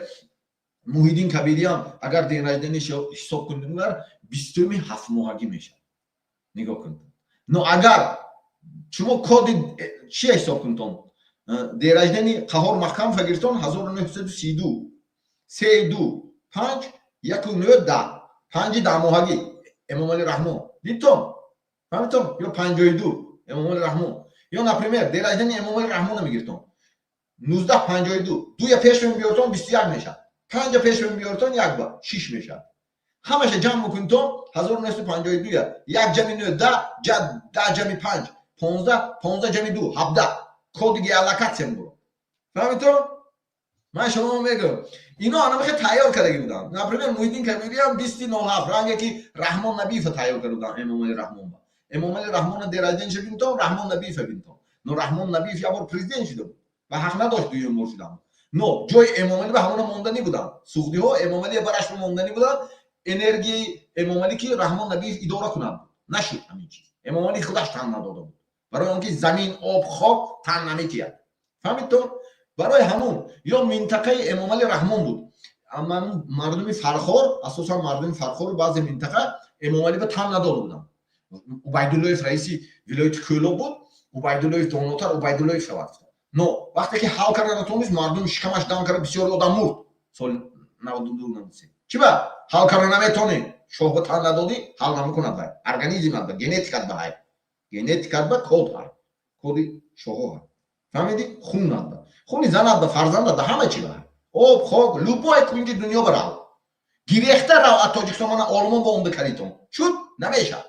Муҳиддин Кабириам, агар день рождения ҳисоб кунем, 20-уми ҳафтмоҳагӣ мешавад. Нигоҳ кунед. Но агар шумо коди чия ҳисоб кунтон, день рождения Қаҳор Маҳкамова гирифтон, 1932, се, ду, панҷ, яку, нӯ, 10, панҷи 10 моҳагӣ Эмомалӣ Раҳмон. Дидтон, фаҳмидтон? Ё 52 Эмомалӣ Раҳмон, ё, например, день рождения Эмомалӣ Раҳмона мегирифтон, 1952, дуя пеш мебиёртон, 21 мешавад, панҷа пеш мебиёртон, як ба шиш мешавад. Ҳамаша ҷамъ мекунитон, 1952-я як ҷами нӯ 10, 10 ҷами панҷ 15, 15 ҷами ду 17, коди геолокатсия мебурад. Фаҳмидтон? Ман шумо мегӯям, ино анамахе тайёр кардагӣ буданд. Например, Муҳиддин Кабириам 20-07, ранге ки Раҳмон Набиева тайёр карда буданд Эмомали Раҳмонба. Эмомали Раҳмона день рождения бинтон, Раҳмон Набиева бинтон. Но Раҳмон Набиев як бор президент шуда буд ва ҳақ надошт дуюм бор шудан. Но ҷои Эмомалӣ ба ҳамона монданӣ буданд. Суғдиҳо Эмомалия бараш монданӣ буданд, энергияи Эмомалӣ, ки Раҳмон Набиев идора кунад. Нашуд ҳамин чиз. Эмомалӣ худаш тан надода буд, барои он ки замин, об, хок тан наметиҳад. Фаҳмидтон? Барои ҳамун ё минтақаи Эмомали Раҳмон буд. Мардуми Фархор, асосан мардуми Фархору баъзе минтақа Эмомалӣ ба тан надода буданд. Убайдуллоев раиси вилояти Кӯлоб буд. Убайдуллоев донотар, Убайдуллоев шавад. Но вақте ки ҳал карда натонист, мардум шикамаш дам карда, бисёри одам мурд соли 92-93. Чӣ ба ҳал карда наметонӣ? Шоҳ ба тан надодӣ, ҳал намекунад. Вай организмат ба генетикат ба ҳай, генетикат ба код ҳай, коди шоҳо ҳай. Фаҳмидӣ? Хунат ба, хуни занат ба, фарзандат ба, ҳама чи ба ҳай, об, хок, любой кунҷи дунё ба рав, гирехта рав аз Тоҷикистон, мана Олмон ба омда каритон шуд, намешавад,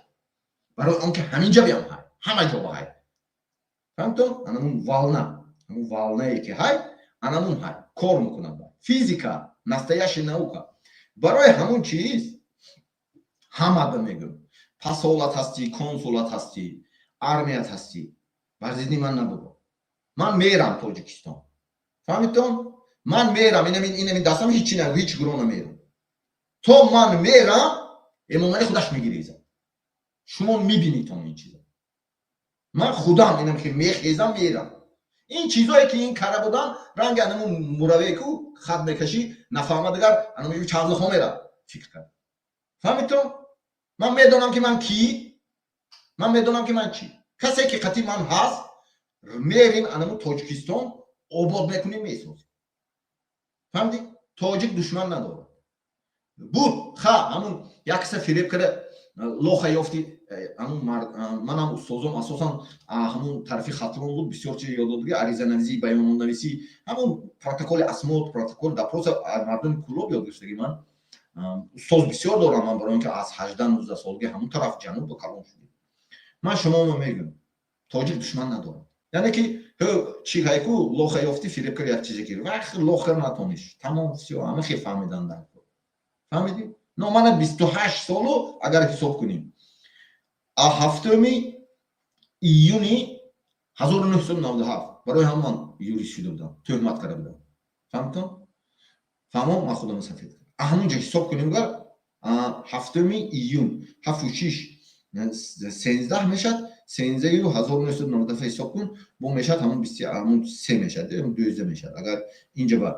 барои он ки ҳаминҷа биям ҳай, ҳама ҷо ба ҳай. Фаҳмтон? Анамун волна, ҳамун волнае ки ҳай, анамун ҳай кор мекунад. Физика, настоящая наука. Барои ҳамун чиз ҳамада мегӯм: посолат ҳастӣ, консулат ҳастӣ, армият ҳастӣ, бар зидди ман набуро. Ман мерам Тоҷикистон. Фаҳмидтон? Ман мерам, инамин дастам ҳичи на, ҳеҷ гуроҳ намерам. То ман мерам, Эмомалӣ худаш мегирезад. Шумо мебинитон ин чиза. Ман худам инам ки мехезам, мерам. Ин чизое ки ин кара будан, ранги анамун муравейку хат мекашӣ, нафаҳма, дигар анаму чавзаҳо мера фикр кард. Фаҳмидтон? Ман медонам, ки ман кӣ, ман медонам, ки ман чӣ. Касе ки қатъи ман ҳаст, мерим, анаму Тоҷикистон обод мекунем, месозем. Фаҳмидӣ? Тоҷик душман надорад. Буд ха, ҳамун як каса фиреб карда, лоха ёфти. Ҳамун манам устозом асосан ҳамун тарафи Хатлон буд, бисёр чиз ёд додги: аризанависӣ, баённоманависӣ, ҳамун протоколи осмотр, протокол допроса мардуми Кӯлоб ёд гирифтаги. Ман устоз бисёр дорам ман, барои он ки аз 18-19 солагӣ ҳамун тараф ҷануб ба калон шудем. Ман шуморо мегӯям, тоҷик душман надорад. Яъне ки чӣ ҳайку лоха ёфтӣ, фиреб кард, як чизе ки вақт лоха натониш, тамом, всё, ҳама хел фаҳмидан дар. Фаҳмидӣ? Но мана 28 солу агар ҳисоб кунем, а 7-уми июни 1997, барои ҳам ман юрист шуда будам, тӯҳмат карда будам. Фаҳмтон? Фаҳмом? Ман худам сафед кардам. Ҳамунҷо ҳисоб кунем, гар 7-уми июн, ҳафту шиш 13 мешад, сенздаҳю 1997 ҳисоб кун, бо мешад ҳамун ҳамун се мешад, 12 мешад. Агар инҷа ба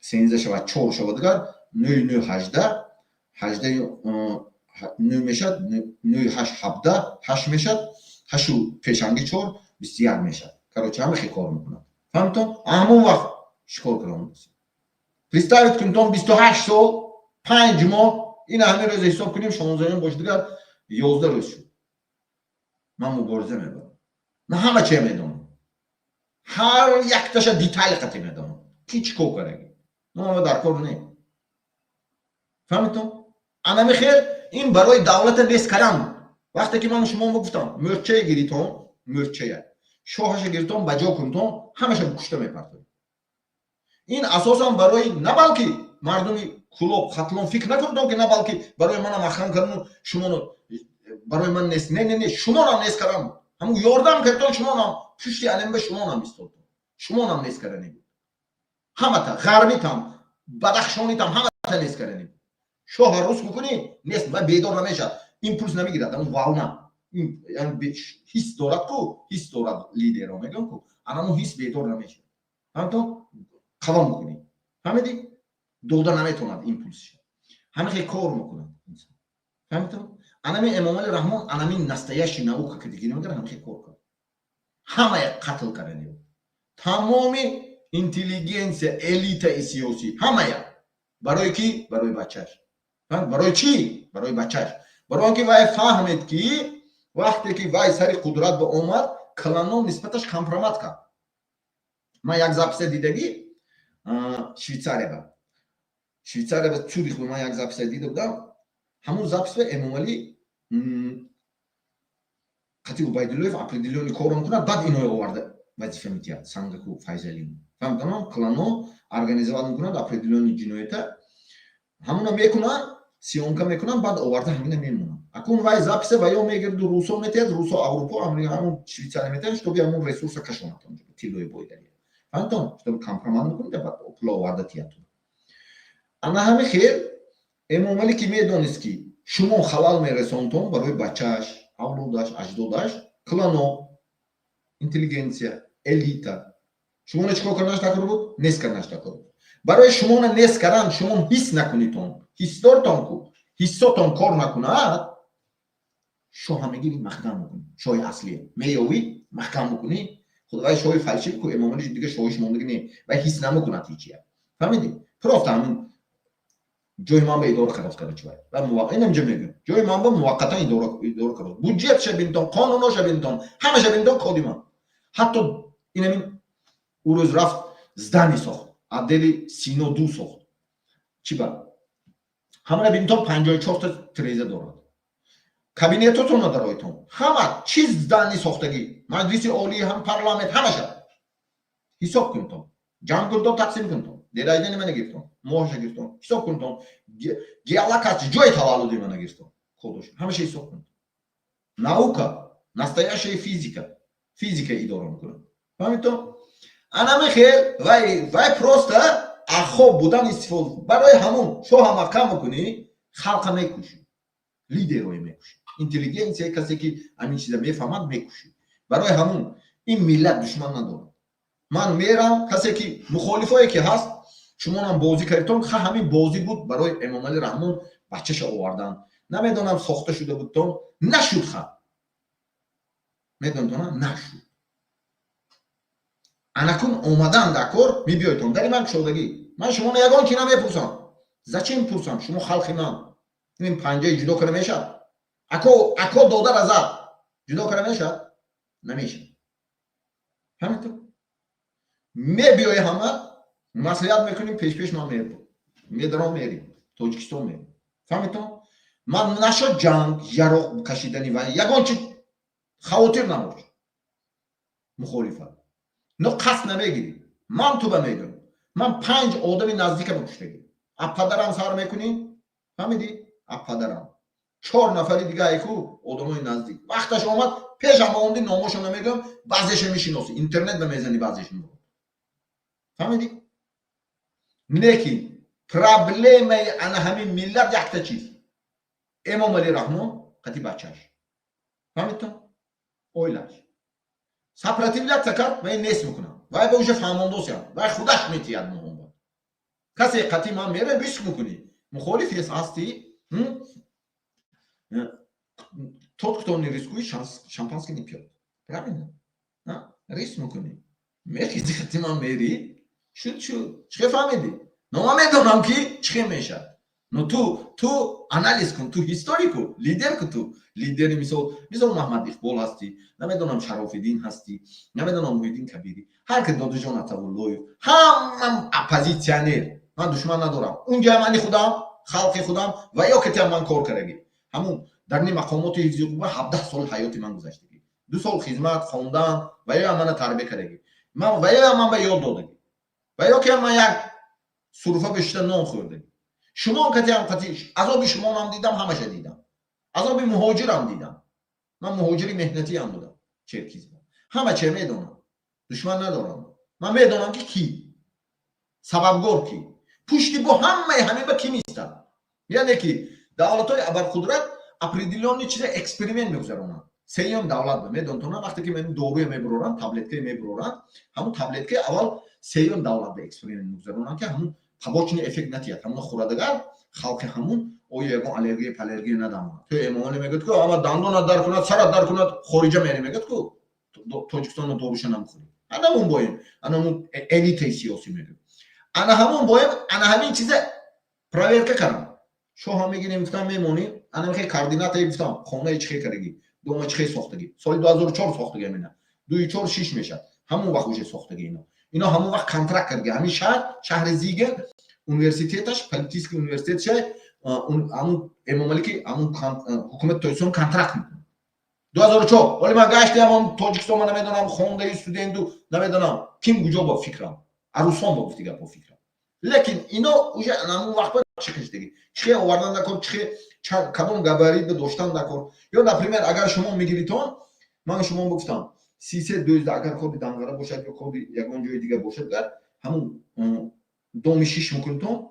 13 шавад, чор шавад, дигар нӯ, нӯ, 18, ҳаждаҳю нӯ мешад, нӯ, ҳашт, 17, ҳашт мешад, ҳашу пешанги чор, 21 мешад. Короче, ҳама хел кор мекунад. Фаҳмтон? Ҳамон вақт чӣ кор кардам? Представить кунтон, 28 сол 5 моҳ. Ин ҳамин рӯз ҳисоб кунем, 16-ум бошад, дигар 11 рӯз шуд. Ман мубориза мебарам. Ман ҳама чия медонам, ҳар якташа детали қатӣ медонам, ки чӣ кор кардаги. Но дар кор не. Фаҳмитон? Анами хел ин барои давлата нест кардан буд. Вақте ки ман шумо гуфтам, мӯрчае гиритон, мӯрчая. Шоҳаша гирифтон, ба ҷо кунтон, ҳамаша кушта мепартоед. Ин асосан барои на балки мардуми Кулоб, Хатлон. Фикр накунтон, ки на балки барои манам ахрам кардану шумоно барои ман нест. Не, не, не, шумонам нест кардан буд. Ҳамун ёрдам кардтон, шумонам пушти алемба, шумонам истодтон, шумонам нест кардани буд. Ҳамата ғарбитам, бадахшонитам, ҳамата нест кардани буд. Шоҳа рус мекунӣ, нест ва бедор намешавад, импульс намегирад. Ҳамун волна ҳис дорад ку, ҳис дорад лидеро, мегӯям ку, анамун ҳис бедор намешавад. Ҳамтон қавом мекунӣ, фаҳмидӣ? Дода наметавонад импульсша. Ҳамин кор мекунад инсон, фаҳмидтон? Анами Эмомали Раҳмон, анами настоящий наука, ки диги намегара, ҳамин кор кард. Ҳамая қатл кардани, тамоми интеллигенсия, элитаи сиёсӣ, ҳамая. Барои ки? Барои бачаш. Барои чӣ? Барои бачаш. Барои он ки вай фаҳмед, ки вақте ки вай сари қудрат ба омад, клано нисбаташ компромат кард. Ман як записа дидагӣ Швейцария ба Цюрих, ман як записа дида будам. Ҳамун запись ба Эмомалӣ қати Убайдуллоев определённый корро мекунад, баъд иное оварда вазифа метиҳад, Сангаку Файзалин. Фаҳмидам, клано организовать мекунад определённый ҷиноята, ҳамуна мекунад, съёмка мекунанд, баъд оварда ҳамина мемонад. Акун вай записа ва ё мегирду русо метиҳад, русо Аврупо, ҳамун Швейцария метиҳад, чтобы ҳамун ресурса кашонад, тиллои бойгария. Фаҳмидон? Чтобы компромат мекунад, баъд пула оварда тиҳад. Ана ҳами хел Эмомалӣ, ки медонист, ки шумо халал мерасонтон барои бачааш, авлодаш, аҷдодаш, клано, интеллигенсия, элита, шумоно чӣ кор карданаш такор буд? Нест карданаш такор буд. Барои шумоно нест кардан, шумо ҳис накунитон, ҳисдортон ку, ҳиссотон кор накунад, шоҳа мегири, маҳкам мекунӣ. Шоҳи аслия меёвӣ, маҳкам мекунӣ. Худовай шоҳи фальшивый ку Эмомалӣ дига шоҳиш мондагӣ не, вай ҳис намекунад ҳичия, фаҳмидӣ? Просто ҳамин ҷои ман ба идора кард, короче, вай инамҷа мегӯям, ҷои ман ба муваққатан идора кард. Буҷетша бинтон, қонуноша бинтон, ҳамаша бинтон, коди ман. Ҳатто инамин ӯ рӯз рафт, здание сохт, отдели Сино ду сохт. Чӣ ба ҳамана бинтон, 54та тиреза дорад. Кабинетотон надароитон, ҳама чиз здание сохтагӣ, Маҷлиси Олӣ, ҳам парламент, ҳамаша ҳисоб кунтон, ҷамъ кунтон, тақсим кунтон. День рождения мана гирифтон, моҳаша гирифтон, ҳисоб кунтон. Геолокация, ҷои таваллуди мана гирифтон, кодош, ҳамаша ҳисоб кунтон. Наука, настоящая физика, физика идора мекунад, фаҳмидтон? Анами хел вай просто ахоб будан истифода. Барои ҳамун шоҳа маҳкам мекунӣ, халқа мекушӣ, лидерое мекушӣ, интеллигенсия, касе ки ҳамин чиза мефаҳмад, мекушӣ. Барои ҳамун ин миллат душман надорад. Ман мерам, касе ки мухолифое ки ҳаст, шумонам бозӣ кардитон, ха, ҳамин бозӣ буд барои Эмомалӣ Раҳмон. Бачаша овардан, намедонам, сохта шуда будтон, нашуд. Ха, медонтона, нашуд. Анакун омадан дар кор мебиёйтон, дари ман кушодагӣ. Ман шумоно ягон чи намепурсам. Зачем пурсам? Шумо халқи ман. Ин панҷаи ҷудо карда мешавад? Ако ако додар азад ҷудо карда мешавад? Намешавад. Ҳаминтур мебиёи, ҳама маслиҳат мекунем, пешпеш ман медаром, мерим Тоҷикистон, мерим. Фаҳмитон? Ман нашод ҷанг, яроқ кашидани ва ягон чи хавотир набош. Мухолифат но қасд намегирӣ. Ман туба мегӯям, ман панҷ одами наздикама куштагӣ. А падарам сар мекунӣ, фаҳмидӣ? А падарам чор нафари дига айку одамои наздик. Вақташ омад, пешам омди, номошо намегӯям, баъзеша мешиносӣ, интернет ба мезанӣ, баъзешон, фаҳмидӣ? Лекин проблемаи ана ҳамин миллат якта чиз: Эмомалӣ Раҳмон қати бачаш, фаҳмидтон? Оилаш сопротивляться кард, вай нест мекунам. Вай ба уже фаҳмондосиям, вай худаш метиҳад моҳонба. Касе қати ман мере, риск мекунӣ, мухолиф ҳастӣ. Тот, кто не рискует, шампанский не пьет, правильно? Риск мекунӣ, мехези, қати ман мери. Шуд, шуд. Чихе фаҳмидӣ? Но ман медонам, ки чихе мешавад. Но ту анализ кун, ту историку лидер ку, ту лидери мисол Маҳмад Иқбол ҳастӣ, намедонам, Шарофиддин ҳастӣ, намедонам, Муҳиддин Кабирӣ, ҳар ки, Додиҷон Атавуллоев, ҳамам оппозитсионер. Ман душман надорам. Унҷа мани худам, халқи худам ва ё катиам ман кор кардагӣ. Ҳамун дар ни мақомоти ҳифзи ҳуқуқ 17 сол ҳаёти ман гузаштагӣ. 2 сол хизмат, хондан ва ё мана тарбия кардагӣ ман, ва ё ман ба ёд додагӣ, ва ё ки ман як сурфа бешта нон хӯрдагӣ. Шумо катиам қати азоби шумонам дидам, ҳамаша дидам, азоби муҳоҷирам дидам. Ман муҳоҷири меҳнатиам будам, Черкиз. Ҳама че медонам, душман надорам. Ман медонам, ки кӣ сабабгор, ки пушти бо ҳамаи ҳамин ба кӣ мистад. Яъне ки давлатҳои абарқудрат определённый чиза эксперимент мегузаронанд сеюм давлат ба медонтона. Вақте ки доруе мебуроранд, таблеткае мебуроранд, ҳамун таблеткаи аввал сеюм давлат ба эксперимент мегузаронанд, ки ҳамун побочный эффект натиҳад. Ҳамуна хӯрадагар халқи ҳамун оё ягон аллергия паллергия надамонад. То Эмомалӣ мегӯяд, ку ама дандонат дар кунад, сарат дар кунад, хориҷа мере, мегӯяд, ку Тоҷикистоно доруша намхӯрӣ. Анамун боем, анамун элитаи сиёсӣ мегӯяд, ана ҳамун боем, ана ҳамин чиза проверка кардам. Шоҳа мегирем, гуфтам, мемонем, ана мехе координатае гуфтам, хонаи чихе кардагӣ, дома чихе сохтагӣ, соли 2004 сохтагӣ, амина дуи чор шиш мешад, ҳамун вақт уже сохтагӣ. Ино ҳамун вақт контракт кардагӣ. Ҳамин шаҳр, шаҳри Зиген, университеташ, политический университетша ҳамун Эмомалӣ, ки ҳамун ҳукумати Тоҷикистон контракт мекунад 2004. Вале ман гаштиам он Тоҷикистон, ман намедонам, хондаи студенту намедонам ким куҷо бо фикрам, арусон бо гуфти гап бо фикрам. Лекин ино уже ҳамун вақт чихештаги, чихе овардан дакор, чихе кадом габарит доштан дакор. Ё, например, агар шумо мегиритон, ман шумо гуфтам, сисе дӯзда, агар коди Данғара бошад ё коди ягон ҷои дигар бошад, гар ҳамун доми шиш мекунитон,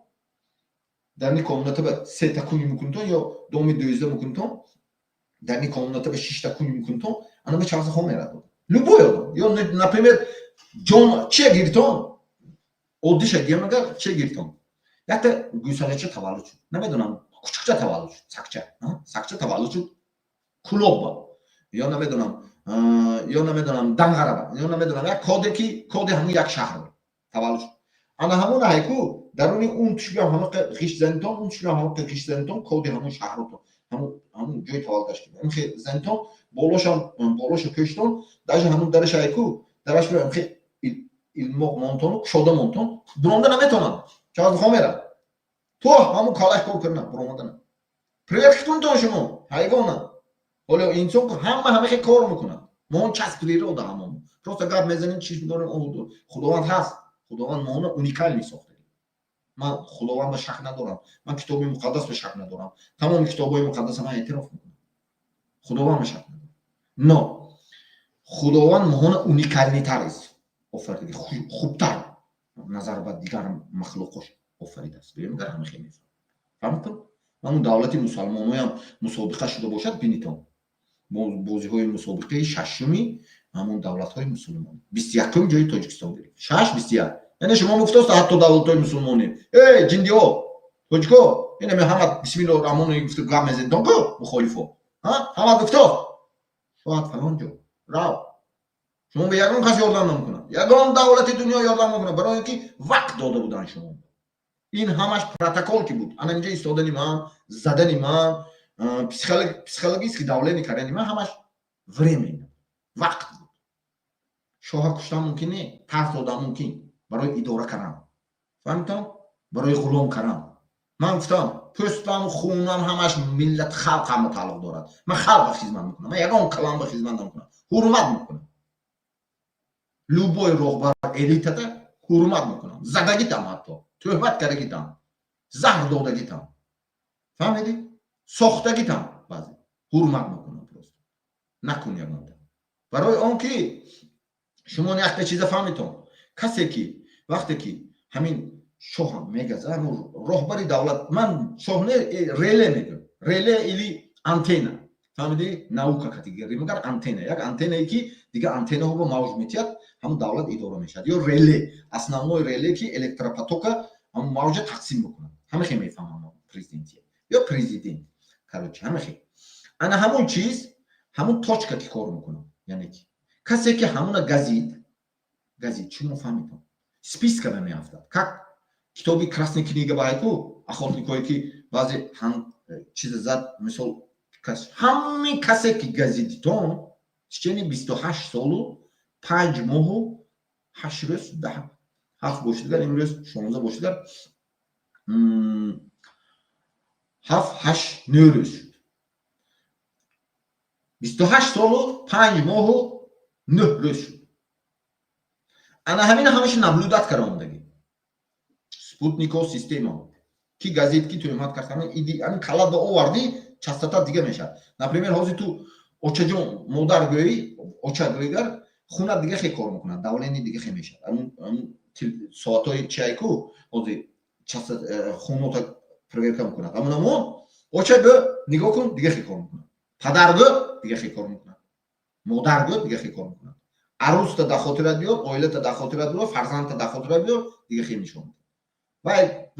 дар ни комната ба сета кунҷ мекунитон, ё доми 12 мекунитон, дар ни комната ба шишта кунҷ мекунитон, ана ба чархзахон мерад любой одам. Ё, например, ҷон че гиритон, оддиша гирам, агар че гиритон, якта гӯсалача таваллуд шуд, намедонам, кучукча таваллуд шуд, сакча, сакча таваллуд шуд Кулобба ё намедонам Данғараба, ё намедонам, як коде, ки коди ҳамун як шаҳр таваллуд шуд. Ана ҳамон ҳайку даруни он тушбиам ҳамақа ғишт занитон, он тушбиам ҳамақа ғишт занитон, коди ҳамун шаҳрото, ҳамун ҷои таваллудаш ки занитон, болошам болоша пӯштон, даже ҳамун дараш ҳайку дараш хе илмоқ монтону кушода монтон, буронда наметонад, чавазхо мерад то ҳамун калаш кор кардна, буромадана проверка кунтон. Шумо ҳайвона, ҳоло инсон ҳама ҳама кор мекунад. Мо он часть природа ҳамон, просто гап мезанем, чишм дорем. Худованд ҳаст, Худованд моно уникальный сохта. Ман Худованд ба шак надорам, ман Китоби Муқаддас ба шак надорам, тамоми китобҳои муқаддаса ман эътироф мекунам, Худованд ба шак надорам. Но Худованд моҳона уникальный тар офаридаги, хубтар назар ба дигар махлуқош офаридааст. Гӯям, ҳама хеле мефаҳмам, фаҳмидтон. Ҳамун давлати мусалмоноям мусобиқа шуда бошад, бинитон, бозиҳои мусобиқаи шашуми ҳамун давлатҳои мусулмонӣ, 21-ум ҷои Тоҷикистон гирифт, шаш 21. Яъне шумо гуфтоста, ҳатто давлатҳои мусулмонӣ, эй ҷиндиҳо, тоҷико, инаме ҳама бисмиллоҳ раҳмон гуфта гап мезанитон ку, мухолифо ҳама гуфтост, шояд фалон ҷо рав, шумо ба ягон кас ёрдам намекунад, ягон давлати дунё ёрдам намекунад, барои ин ки вақт дода буданд шумо. Ин ҳамаш протокол ки буд, ана инҷа истодани ман, задани ман, психологически давление кардани ман, ҳамаш временно вақт буд. Шоҳа куштан мумкин не, тарс додан мумкин барои идора кардан, фаҳмитон, барои ғулом кардан. Ман гуфтам, пӯстам, хунам, ҳамаш миллат, халқама тааллуқ дорад. Ман халқба хизмат мекунам, ман ягон калонба хизмат намекунам. Ҳурмат мекунам любой роҳбар, элитата ҳурмат мекунам, задагитам, ҳатто тӯҳмат кардагитам, заҳр додагитам, фаҳмидӣ, сохтагитам, баъзе ҳурмат мекунам. Просто накун ягонта, барои он ки шумо якта чиза фаҳмитон: касе ки вақте ки ҳамин шоҳам мегаза, роҳбари давлат, ман шоҳ не, реле мегӯям, реле или антенна, фаҳмидӣ, наука категория мегар, антенна, як антеннае ки дигар антеннаҳо ба мавҷ метиҳад, ҳамун давлат идора мешавад. Ё реле, основной реле, ки электропотока, ҳамун мавҷа тақсим мекунад. Ҳама хе мефаҳмам, президентия ё президент, короче, ҳама хе ана ҳамун чиз, ҳамун точка ки кор мекунад. Яъне ки касе ки ҳамуна газид, газид, шумо фаҳмитон, списка ба меафтад, как китоби Красный книга ба ҳайку охотникое ки баъзе чиза зад, мисол, ҳамин касе ки газидитон, течение 28 солу 5 моҳу 8 рӯз, ҳафт бошидгар, имрӯз 16 бошидгар, 7, 8, 9 рӯз шуд. 28 солу 5 моҳу 9 рӯз шуд. Ана ҳамина ҳамаша наблюдать карда омадагӣ спутнико система ки газет ки тӯҳмат кард. Ҳамин калада овардӣ, частота дига мешавад. Например, ҳозир ту очаҷон, модар гӯӣ, оча гӯигар, хуна дига хе кор мекунад, давление дига хе мешавад. Соатҳои чиайку ҳозир хунота проверка мекунад. Ҳамунамо оча гӯ, нигоҳ кун, дига хе кор мекунад, падар гӯ, дига хе кор мекунад, модар гӯ, дига хе кор мекунад, арӯста дар хотират биёр, оилата дар хотират биёр, фарзандта дар хотират биёр, дига хе нишон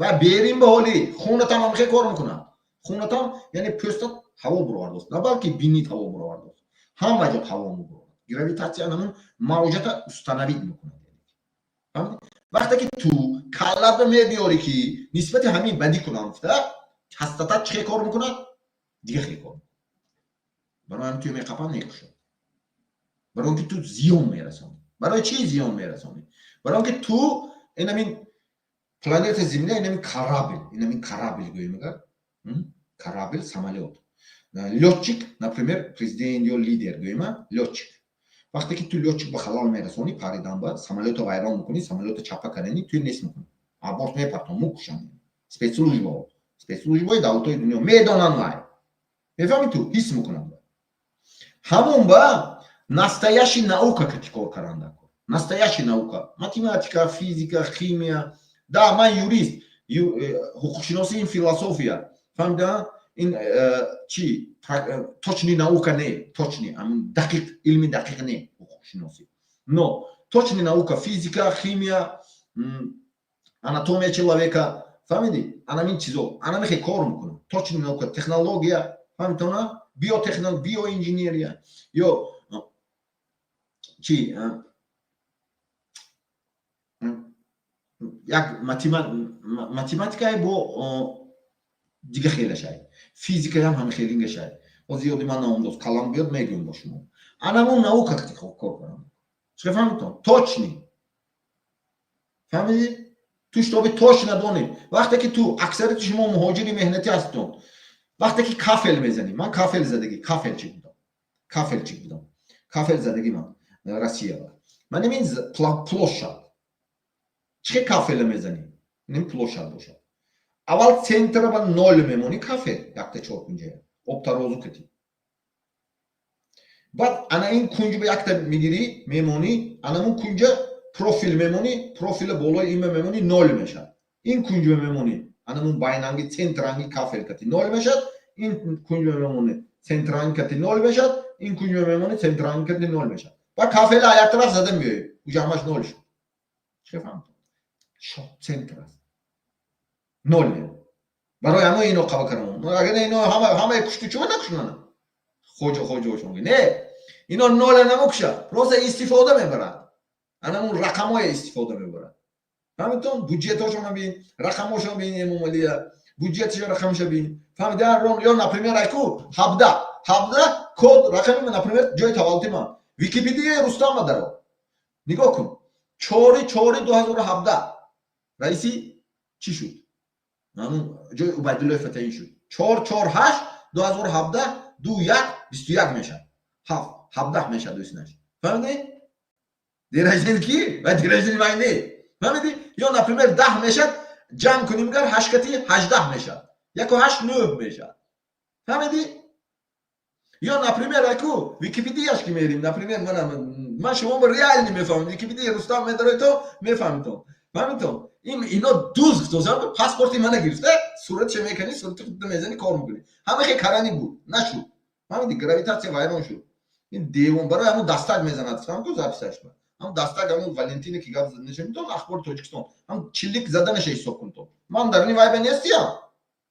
ва берин ба ҳоли хунатам ҳам хе кор мекунад. Хунатам, яъне пӯстат ҳаво буровардост, на балки бинит ҳаво буровардост, ҳама ҷо ҳаво мебуровард. Гравитатсия намун мавҷата установить мекунад. Вақте ки ту каллатба мебиёрӣ, ки нисбати ҳамин бадӣ кунам гуфта, частота чӣ хе кор мекунад? Дига хе кор. Барои ҳамин ту меқапан, мекушад, барои он ки ту зиён мерасонӣ. Барои чӣ зиён мерасонӣ? Барои он ки ту инамин планета Земля, инамин корабль, инамин корабль гӯем агар, корабль, самолёт, лётчик, например, президент ё лидер гӯема, лётчик. Вақте ки ту лётчик ба халал мерасонӣ, паридан ба самолёто вайрон мекунӣ, самолёто чапа карданӣ, ту нест мекунӣ, а борт мепартон, мукушанд. Спецслужбаҳо, спецслужбаҳои давлатҳои дунё медонанд, вай мефаҳмӣ, ту ҳис мекунанд. Ҳамон ба настоящий наука кати кор каранда, настоящий наука: математика, физика, химия. Да, ман юрист, ҳуқуқшиносӣ, ин философия, фаҳмида, ин чи точный наука не, точный, дақиқ, илми дақиқ не ҳуқуқшиносӣ, но точный наука физика, химия, анатомия человека, фаҳмидӣ, анамин чизо, анамихе кор мекунам. Точный наука, технология, фаҳмитона, биотехнология, биоинженерия ё чи як математикае бо дига хелашай, физикаям ҳами хелингашай. Ҳозир ёди ман наомдост, калам биёд, мегӯем бо шумо. Анамон наука кор кунам. Чӣ фаҳмитон? Точный, фаҳмидӣ? Ту чтобы точно донӣ, вақте ки ту, аксарияти шумо муҳоҷири меҳнатӣ ҳастон, вақте ки кафел мезанӣ, ман кафел задагӣ, кафелчик будам, кафелчик будам, кафел задагӣ ман Россиява. Ман нимин площадь чӣ хел кафела мезанӣ? Ним площадь бошад, аввал центра ба ноль мемонӣ, кафел якта чоркунҷая об тарозу катӣ, баъд ана ин кунҷ ба якта мегирӣ, мемонӣ, анамун кунҷа профил мемонӣ, профила болои има мемонӣ, ноль мешавад. Ин кунҷ мемонӣ, анамун байнанги центранги кафел кати ноль мешавад, ин кунҷ мемонӣ, центранги кати ноль мешавад, ин кунҷ мемонӣ, центранги кати ноль мешавад. Ба кафела як тараф зада меоӣ, уҷа ҳамаш ноль шуд. Чӣ фаҳмид? Центр аст, ноль. Барои ҳама ино қаба кардам. Агар ино ҳамаи кушту, чума накушмана хоҷа хоҷаошон? Не, ино ноля намекушад, просто истифода мебарад, анамун рақамҳое истифода мебарад. Фаҳмидтон? Буҷетҳошона бин, рақамҳошон бин, Эмомалия буҷетшо, рақамша бин, фаҳмида? Ё, например, айку 17 17 код рақами, например, ҷои таваллуди ман, Википедияи Рустам даро нигоҳ кун, 4-4-2017 раиси чӣ шуд? Ҳамун ҷои Убайдуллоев таъин шуд. 4 4 8 2017, 2 1 21 мешавад, ҳафт 17 мешавад дӯстнаш. Фаҳмидӣ? День рождения ки ва день рождения май не, фаҳмидӣ? Ё, например, 10 мешавад, ҷамъ кунем гар, ҳашт кати 18 мешавад, яку ҳашт нӯҳ мешавад, фаҳмидӣ? Ё, например, аку Википедияш ки мерим, например, ман шумо реально мефаҳмам, Википедия Рустам медарои, то мефаҳмитон, фаҳмитон? Ин ино дуз гуфтозам, паспорти мана гирифта, суратша мекунӣ, сурати худта мезанӣ, кор мекунӣ. Ҳама хе карани буд, нашуд, фаҳмидӣ? Гравитатсия вайрон шуд. Ин девон барои ҳамун дастак мезанад, фаҳм ку, записаш ба ҳам дастак, ҳамун Валентина ки гап зада нешавитон, Ахбори Тоҷикистон ҳам чилик заданаша ҳисоб кун. То ман дар ини вайба нестиям,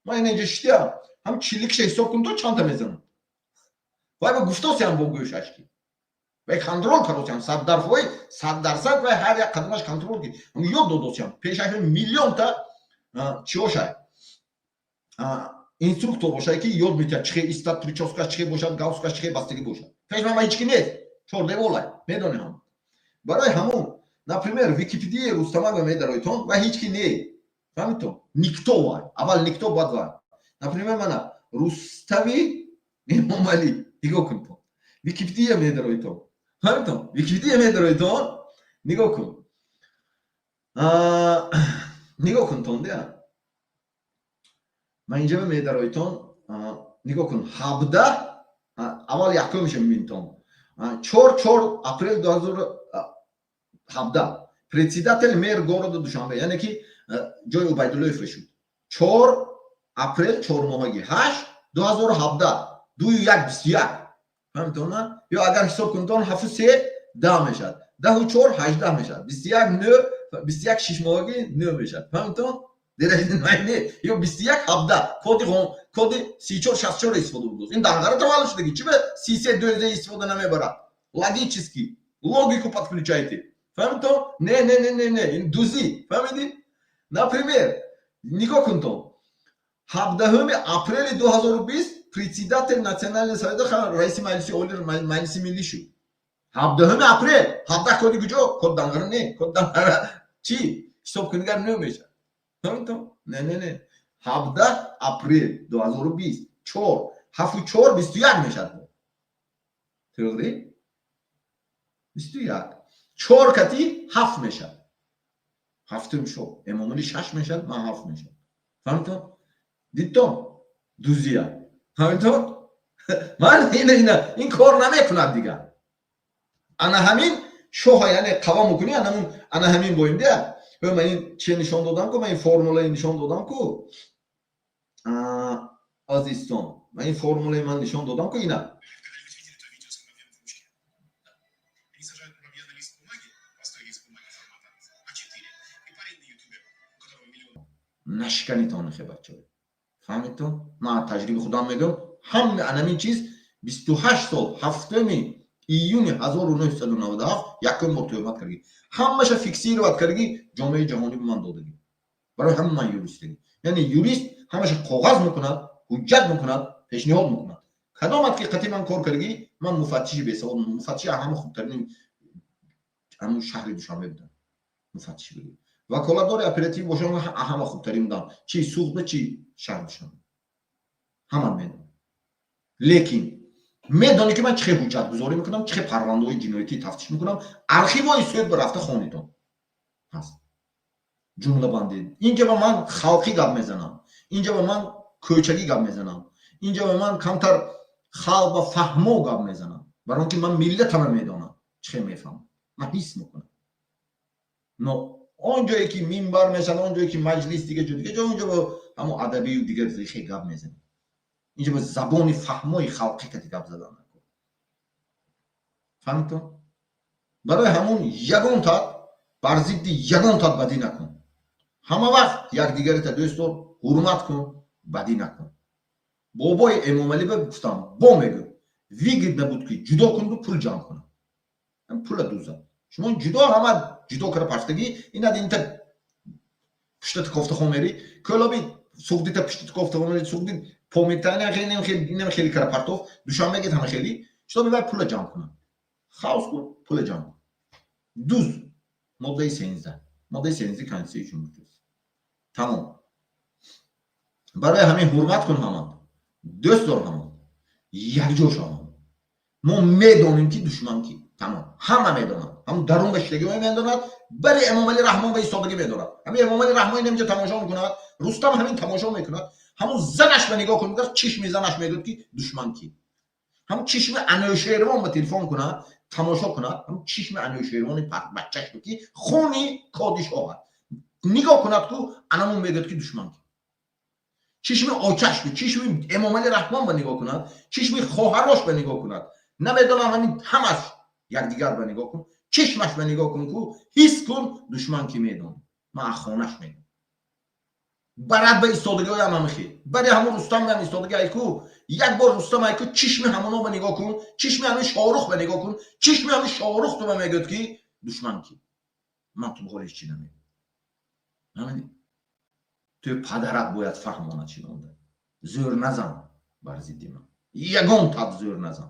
ман ина инҷа шиштиям, ҳам чиликша ҳисоб кун, то чандта мезанам. Вайба гуфтосиям бо гӯшаш ки вай контроль каросиям 100%, 100%, вай ҳар як қадамаш контроль ки ёд додосиям, пешаш миллионта чиошай инструктор бошад, ки ёд метиҳад чихе истад, прическаш чихе бошад, галстукаш чихе бастагӣ бошад. Пеш ман ҳички нест, чордеволай медонӣ. Ҳам барои ҳамун, например, Википедияи Рустамага медароитон ва ҳеч ки не, фаҳмитон? Никто, вай аввал никто, баъд вай, например, мана Рустами Эмомалӣ нигоҳ кунтон. Википедия медароитон, фаҳмитон? Википедия медароитон. Нигоҳ кун, нигоҳ кун, тондия. Ман инҷа медароитон, нигоҳ кун, 17 аввал якумша мебинитон. 4 апрел 2017 председатель мэр города Душанбе, яъне ки ҷои Убайдуллоев шуд. 4 апрел, чормоҳаги ҳашт, 2017, дую як, 21. Фаҳмитона? Ё агар ҳисоб кунитон, ҳафту се 10 мешавад, даҳу чор 18 мешавад, 21 нӯ, 21 шишмоҳаги нӯ мешавад. Фаҳмитон? Ё 21 17, коди 3464 истифода бурдааст. Ин Данғара таваллуд шудагӣ, чи ба 33 12 истифода намебарад? Логически логику подключайте. Фаҳмитон? Не, не, не, не, не, ин дузӣ. Фаҳмидӣ? Например, нигоҳ кунтон, 17-уми апрели 2020 председатель Национальный совета, раиси Маҷлиси Оли, Маҷлиси Миллӣ шуд. 17-уми апрел, 17 коди куҷо? Код Данғара не, код Данғара чӣ ҳисоб кунигар нӯ мешавад. Фаҳмитон? Не, не, не, 17 апрел 2020, чор, ҳафту чор, 21 мешавад. Тоғри, 21, чор кати ҳафт мешавад. Ҳафтум шо Эмомалӣ шаш мешавад, ман ҳафт мешавад. Фаҳмитон? Дидтон дузия? Фаҳмитон? Ман ина ин кор намекунад дигар. Ана ҳамин шоҳа, яъне қава мекунӣ, анамун, ана ҳамин боим дия. Ман ин че нишон додам ку, ман ин формулаи нишон додам ку, азизтон, ман ин формулаи ман нишон додам ку, ина. Когда-нибудь видели то видео с муравьем в ручке? Да. Они сажают муравья на лист бумаги, простой лист бумаги формата А4, и парень на ютубе, у которого миллион Нашиканитон хе, бачаҳо. Фаҳмидтон? Ман таҷриби худам мегӯям. Ҳама анамин чиз 28 сол, 7-уми июни 1997 якум бор тӯҳмат кардагӣ, ҳамаша фиксировать кардагӣ, ҷомеаи ҷаҳонӣ ба ман додагӣ. Барои ҳама ман юристагӣ, яъне юрист ҳамаша коғаз мекунад, ҳуҷҷат мекунад, пешниҳод мекунад. Кадомат ки қатъи ман кор кардагӣ, ман муфаттиши бесавод, муфаттиши ҳама хубтарини ҳамун шаҳри Душанбе будам. Муфаттиши будем, ваколатдори оперативӣ бошам, ҳама хубтарин будам, чи Суғда, чи шаҳри Душанбе, ҳама медонам. Лекин медонӣ ки ман чӣ хел ҳуҷҷатгузорӣ мекунам, чӣ хел парвандаҳои ҷиноятӣ тафтиш мекунам. Архивҳои суд ба рафта хонитон ҳаст ҷумлабандӣ. Инҷа ба ман халқӣ гап мезанам, инҷа ба ман кӯчагӣ гап мезанам, инҷа ба ман камтар халқ ба фаҳмо гап мезанам, барои он ки ман миллатама медонам, чӣ хел мефаҳмам, ман ҳис мекунам. Но он ҷое ки минбар мешавад, он ҷое ки маҷлис, дига ҷо, дига ҷо, онҷо ба ҳамон адабию дигар хел гап мезанем. Инҷа ба забони фаҳмои халқӣ кати гап задан накун. Фаҳмидтон? Барои ҳамун ягон тат бар зидди ягон тат бадӣ накун. Ҳама вақт якдигарита дӯст дор, ҳурмат кун, бадӣ накун. Бобои Эмомалӣ ба гуфтам, бо мегӯ, выгодно буд ки ҷудо кунду пул ҷамъ кунам, пула дузад. Шумо ҷудо, ҳама ҷудо кара партагӣ. Инад инта пуштата кофтахон мери, Кӯлоби, Суғдита пуштата кофтахон мери, Суғди помитана, инам хели кара партов, Душанбе гет, ҳама хели. Что мебай пула ҷамъ кунам, хаос кун, пула ҷамъ кун, дуз. Моддаи 13, моддаи 13 Конститутсияи Ҷумҳурии. Тамом. Барои ҳамин ҳурмат кун ҳама, дӯст дор ҳама, якҷо шавам. Мо медонем ки душман ки. Тамом, ҳама медонад, ҳам дарун ба шидагӣ медонад, бале, Эмомалӣ Раҳмон ба истодагӣ медонад. Ҳамин Эмомалӣ Раҳмон инамҷа тамошо мекунад, Рустам ҳамин тамошо мекунад. Ҳамун занаш ба нигоҳ кунад, чишми занаш мегӯяд ки душман ки. Ҳамун чишми Анӯшервон ба телефон кунад, тамошо кунад, ҳамун чишми Анӯшервони баччаш ки хуни коди шоҳад нигоҳ кунад ку, анамун мегӯяд ки душман ки. Чишми очаш ку, чишми Эмомалӣ Раҳмон ба нигоҳ кунад, чишми хоҳарош ба нигоҳ кунад, намедонам, ҳамин ҳамаш якдигар ба нигоҳ кун, чишмаш ба нигоҳ кун ку, ҳис кун душман ки. Медонам, ман аз хонаш медонам. Барад ба истодагиҳоям ҳамихел, бари ҳамун Рустам ҳам истодагӣ айку. Як бор Рустам айку, чишми ҳамоно ба нигоҳ кун, чишми ҳамин Шоҳрух ба нигоҳ кун. Чишми ҳамин Шоҳрух ту ба мегӯяд ки душман ки. Ман ту ҳоли ҳеч чи намегӯям. Ту падарат бояд фаҳмонад шинонда. Зӯр назан бар зидди ман, ягон тат зӯр назан.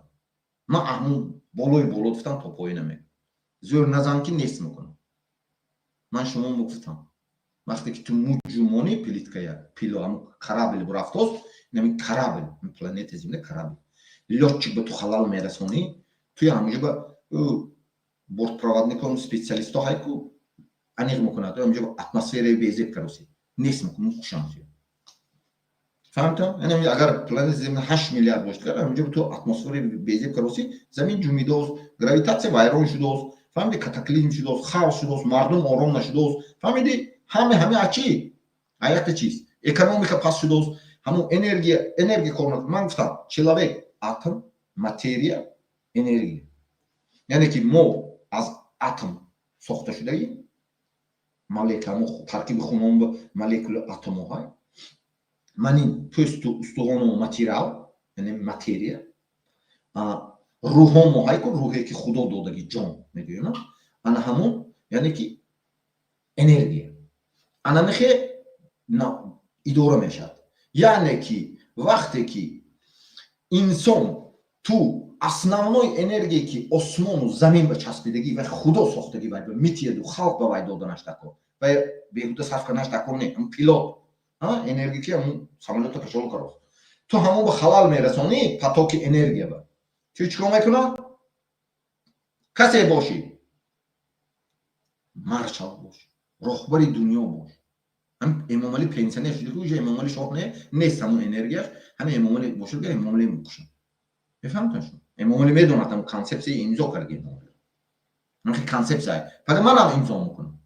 Ман аҳмун болои боло гуфтам, то пои намегӯям. Зӯр назан ки нест мекунам. Ман шумо гуфтам, вақте ки ту муҷумонӣ плиткая пило, ҳамун корабль бурафтост, инами корабль, планета Земля корабль, лётчик ба ту халал мерасонӣ. Туи ҳамуҷа ба бортпроводникон, специалистҳо ҳайку, аниқ мекунад. Ҳамуҷа атмосфераи безеб кароси нест мекунад, хушам. Фаҳмтон? Яъне агар планета Замин 8 миллиард бошад, ҳамуҷа ту атмосфераи безеб кароси, замин ҷумидааст, гравитатсия вайрон шудааст, фаҳмиди, катаклизм шудааст, хаос шудааст, мардум ором нашудааст, фаҳмиди? Ҳаме ачи а якта чиз, экономика паст шудааст, ҳамун энергия кор. Ман гуфтам, человек — атом, материя, энергия. Яъне ки мо аз атом сохта шудаем, молекула, таркиби хунон молекула, атомоҳай. Ман ин пӯсту устухону материал, яъне материя. Рӯҳомо ҳайку, рӯҳе ки Худо додаги, ҷон мегӯем, ана ҳамун, яъне ки энергия. Ана мехе идора мешавад. Яъне ки вақте ки инсон, ту основной энергие ки осмону замин ба часпидагӣ ва Худо сохтагӣ, вай митияду халқ ба вай доданаш дакор, вай беҳуда сарф карданаш дакор не. Пилот энергия ки ҳамун самолёта кашолу карост, ту ҳамон ба халал мерасонӣ, потоки энергия ба ту чӣ кор мекунад? Касе бошӣ, маршал бош, роҳбари дунё бош, Эмомалӣ пенсионер шуд, уже Эмомалӣ шоҳ не, нест ҳамун энергияш. Ҳамин Эмомалӣ бошад, Эмомалӣ мекушад, мефаҳмтон шумо? Эмомалӣ медонад, ҳамун консепсия имзо кард Эмомалӣ. Консепсия пага манам имзо мекунам,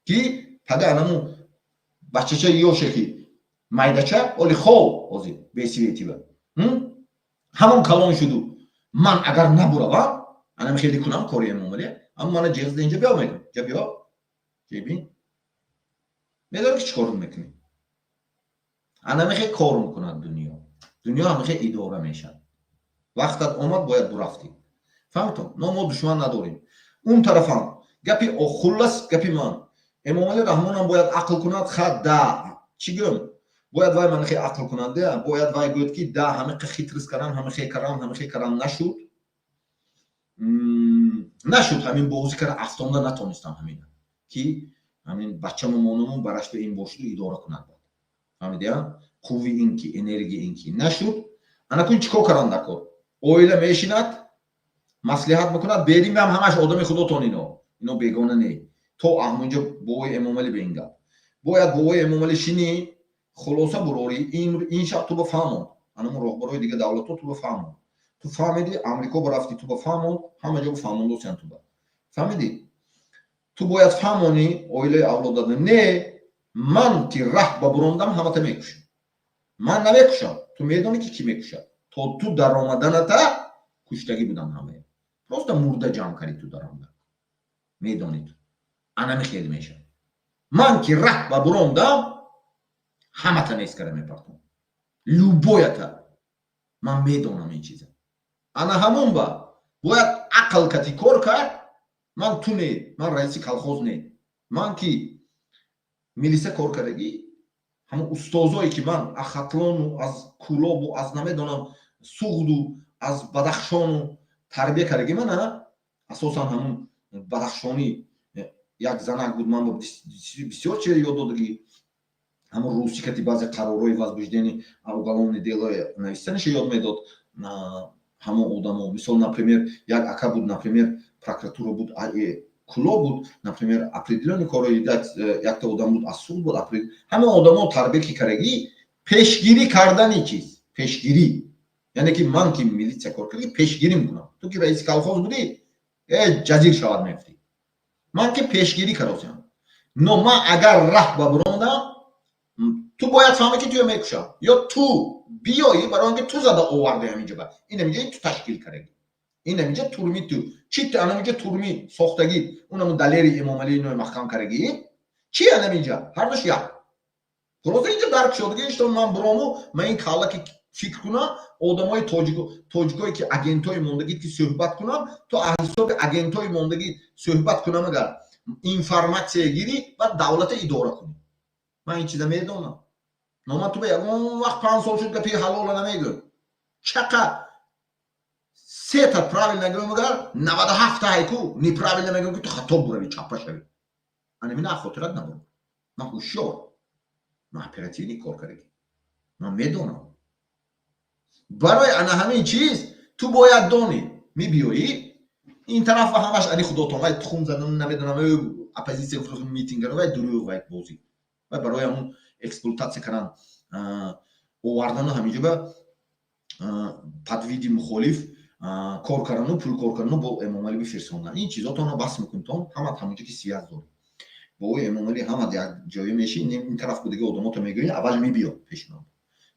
ки пага анаму бачача ёше ки майдача оли хов ҳозир бесветива ҳамон калон шуду, ман агар набуравам, анам хеле кунам кори Эмомалӣ, аммо мана ҷеғзда инҷа биё мегӯм, ҷа биё, ҷебин медонӣ ки чӣ кор мекунӣ. Анамехе кор мекунад дунё, дунё ҳамехе идора мешавад. Вақтат омад, бояд бурафтӣ, фаҳмтон? Но мо душман надорем. Он тарафам гапи хуллас, гапи ман: Эмомалӣ Раҳмонам бояд ақл кунад. Ха, да, чӣ гӯм, бояд вай манахе ақл кунад, бояд вай гӯяд, ки да, ҳамиқа хитрость кардам, ҳамихе кардам, ҳамихе кардам, нашуд, нашуд, ҳамин бозӣ карда афтонда натонистам, ҳамина ки ҳамин бачаму монуму барашто ин бошуду идора кунад, фаҳмидия? Қувви ин ки энергия ин ки нашуд. Анакун чӣ кор кардан даркор? Оила мешинад, маслиҳат мекунад. Берим ҳам ҳамаш одами худотон, ино бегона не. То аҳмунҷо бобои Эмомалӣ ба ин гап бояд бобои Эмомалӣ шинӣ, хулоса бурорӣ. Ин шаб ту бафаҳмон, анамун роҳбарои дига давлатҳо ту бафаҳмон. Ту фаҳмидӣ, Амрико барафтӣ, ту бафаҳмон, ҳама ҷо бафаҳмондосиян. Ту ба фаҳмидӣ, ту бояд фаҳмонӣ оилаи авлодат. Не, ман ки раҳ ба бурондам, ҳамата мекушам. Ман намекушам, ту медонӣ ки кӣ мекушад. То ту даромаданата куштагӣ будам ҳамая, просто мурда ҷамъ кардӣ, ту даромада медонӣ, ту анами хел мешавад. Ман ки раҳ ба бурондам, ҳамата нест карда мепартом, любоята. Ман медонам ин чиза. Ана ҳамон ба бояд ақл кати кор кард. Ман ту не, ман раиси колхоз не. Ман ки милиса кор кардагӣ, ҳамон устозое ки ман аз Хатлону, аз Кӯлобу, аз намедонам Суғду, аз Бадахшону тарбия кардагӣ, мана асосан ҳамун бадахшонӣ як занак буд, ман бисёр чиз ёд додагӣ. Ҳамун русӣ кати баъзе қарорҳои возбуждение уголовное дело навистанаша ёд медод ҳамон одамо. Мисол, например, як ака буд, например, прокуратура буд, Кӯлоб буд, например, определённый корҳои якта одам буд, аз суд буд. Ҳамон одамо тарбия ки кардагӣ, пешгирӣ кардани чиз, пешгирӣ, яъне ки ман ки милитсия кор кардагӣ, пешгирӣ мекунам. Ту ки раиси колхоз будӣ, э ҷазир шавад мегуфтӣ. Ман ки пешгирӣ каросиям. Но ман агар раҳ ба бурондам, ту бояд фаҳмӣ, ки туё мекушам ё ту биёӣ, барои он ки ту зада оварди ҳаминҷа ба ин ҳаминҷа ту ташкил кардагӣ, ин ҳаминҷа турми ту чи, анаминҷа турми сохтагӣ, унаму Далери Эмомалӣ ино маҳкам кардагӣ чи, анаминҷа ҳардуш як. Просто инҷа дарк шудагӣ, что ман бурому, ман ин калла ки фикр кунам, одамои тоҷикое ки агентҳои мондагӣ ки суҳбат кунам, то аз ҳисоби агентҳои мондагӣ суҳбат кунам, агар информатсия гирӣ, баъд давлата идора кунӣ. Ман ин чиза медонам. Но ман ту ба ягон вақт 5 сол шуд, гапи ҳалола намегӯям. Чақа сета правильно гӯям, агар 97-та ҳайку неправильно мегӯям, ки ту хато буравӣ, чаппа шавӣ. Анамина хотират набурам. Ман ҳушёр, ман оперативный кор кардагӣ, ман медонам. Барои ана ҳамин чиз ту бояд донӣ. Мебиёӣ ин тараф ва ҳамаш ани худотон, вай тухм задан, намедонам, оппозитсия, митинг, вай дурӯғ, вай бозӣ, вай барои ҳамун эксплуататсия кардан овардану ҳаминҷо ба под види мухолиф кор кардану пул кор кардану бо Эмомалӣ бифирсондан. Ин чизотонро бас мекунтон. Ҳама ҳамонҷо ки связь дорӣ бо ӯ, Эмомалӣ, ҳама як ҷое меши. Ин тараф будаги одамото мегӯӣ, аввал мебиё пеши ман,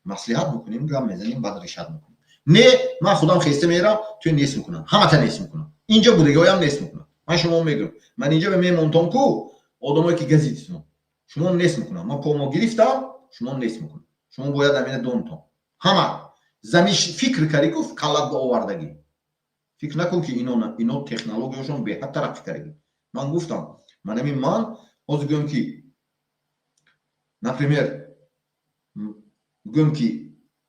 маслиҳат мекунем, гап мезанем, баъд решать мекунем. Не, ман худам хеста мерам, туи нест мекунам, ҳамата нест мекунам, инҷо будагиҳоям нест мекунам. Ман шумо мегӯям, ман инҷо мемонтон ку одамое ки газидитон, шумо нест мекунам. Ман помо гирифтам, шумо нест мекунам. Шумо бояд амина донтон. Ҳама замиш фикр карӣ ку, каллат ба овардагӣ фикр накун, ки ино технологияшон беҳад тараққӣ кардагӣ. Ман гуфтам, манами ман ҳозир гӯям ки, например, гӯям ки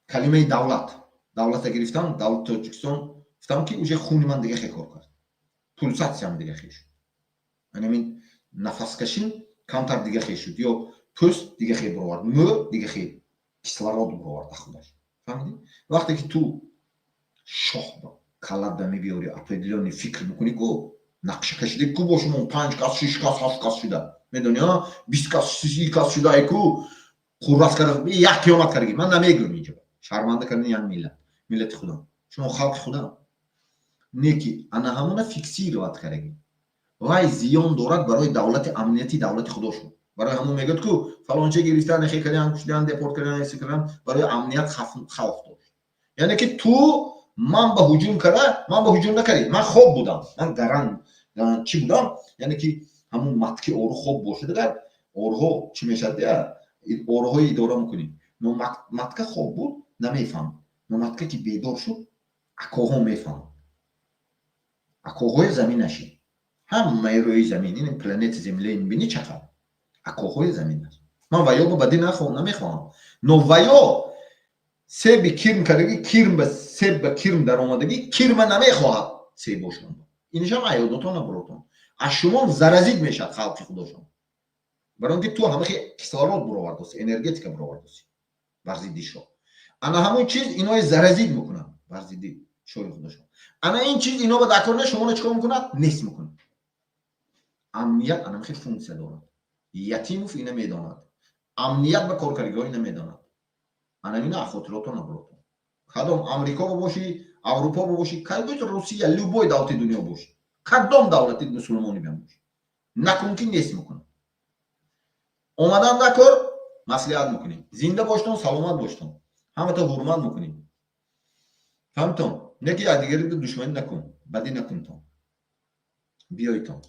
калимаи давлат, давлата гирифтам, давлати Тоҷикистон гуфтам, ки уже хуни ман дига хе кор кард, пулсатсиям дига хе шуд, анамин нафаскашим камтар дига хе шуд, ё пӯст дига хе бировард, мӯ дига хе кислород бировард худаш. Фаҳмидӣ? Вақте ки ту шоҳ каллат ба мебиёри, определённый фикр мекунӣ ку, нақша кашида ку, бо шумо панҷ кас, шиш кас, ҳафт кас шуда, медони, 20 кас, 30 кас шуда, ку қуррас карда, як қиёмат кардаги. Ман намегӯям, инҷо шарманда кардани як миллат, миллати худам, шумо халқи худам не, ки ана ҳамона фиксировать кардаги, вай зиён дорад барои давлати, амнияти давлати худошон. Барои ҳамон мегӯяд ку, фалонча гирифтан, хе кардан, кушидан, депорт кардан, кардан, барои амният хавф дошт. Яъне ки ту ман ба ҳуҷум кара, ман ба ҳуҷум накардӣ, ман хоб будам, ман гаран чӣ будам, яъне ки ҳамун матки ору хоб бошад, агар оруҳо чӣ мешавад, я оруҳои идора мекунӣ, но матка хоб буд, намефаҳмад, но матка ки бедор шуд, акоҳо мефаҳмад, акоҳои замин нашид, ҳамаи рӯи замин, ин планета Земля бини, чақад акоҳои замин аст. Ман ваё ба бадӣ намехоҳам, но ваё себи кирм кардаги, кирм ба себ ба кирм даромадагӣ, кирма намехоҳад себошон. Инашам аёдотон набуротон, аз шумо заразить мешавад халқи худошон, барои он ки ту ҳамахи кислород буровардоси, энергетика буровардоси бар зидди шоҳ. Ана ҳамон чиз инои заразить мекунад бар зидди шоҳи худошон. Ана ин чиз ино ба дакор не, шуморо чикор мекунад? Нест мекунад. Амният анамхи функсия дорад. Ятимов ина медонад, амният ба коркардагиҳо ина медонад. Анамина хотиротон набуротон. Кадом Амрико бошӣ, Аврупо бошӣ, кадом Русия, любой давлати дунё бошӣ, кадом давлати мусулмонӣ бошӣ, накун ки нест мекунад. Омадан накор, маслиҳат мекунем. Зинда боштон, саломат боштон, ҳамата ҳурмат мекунем. Фаҳмтон? Не ки якдигари душманӣ накун, бадӣ накунтон, биёйтон.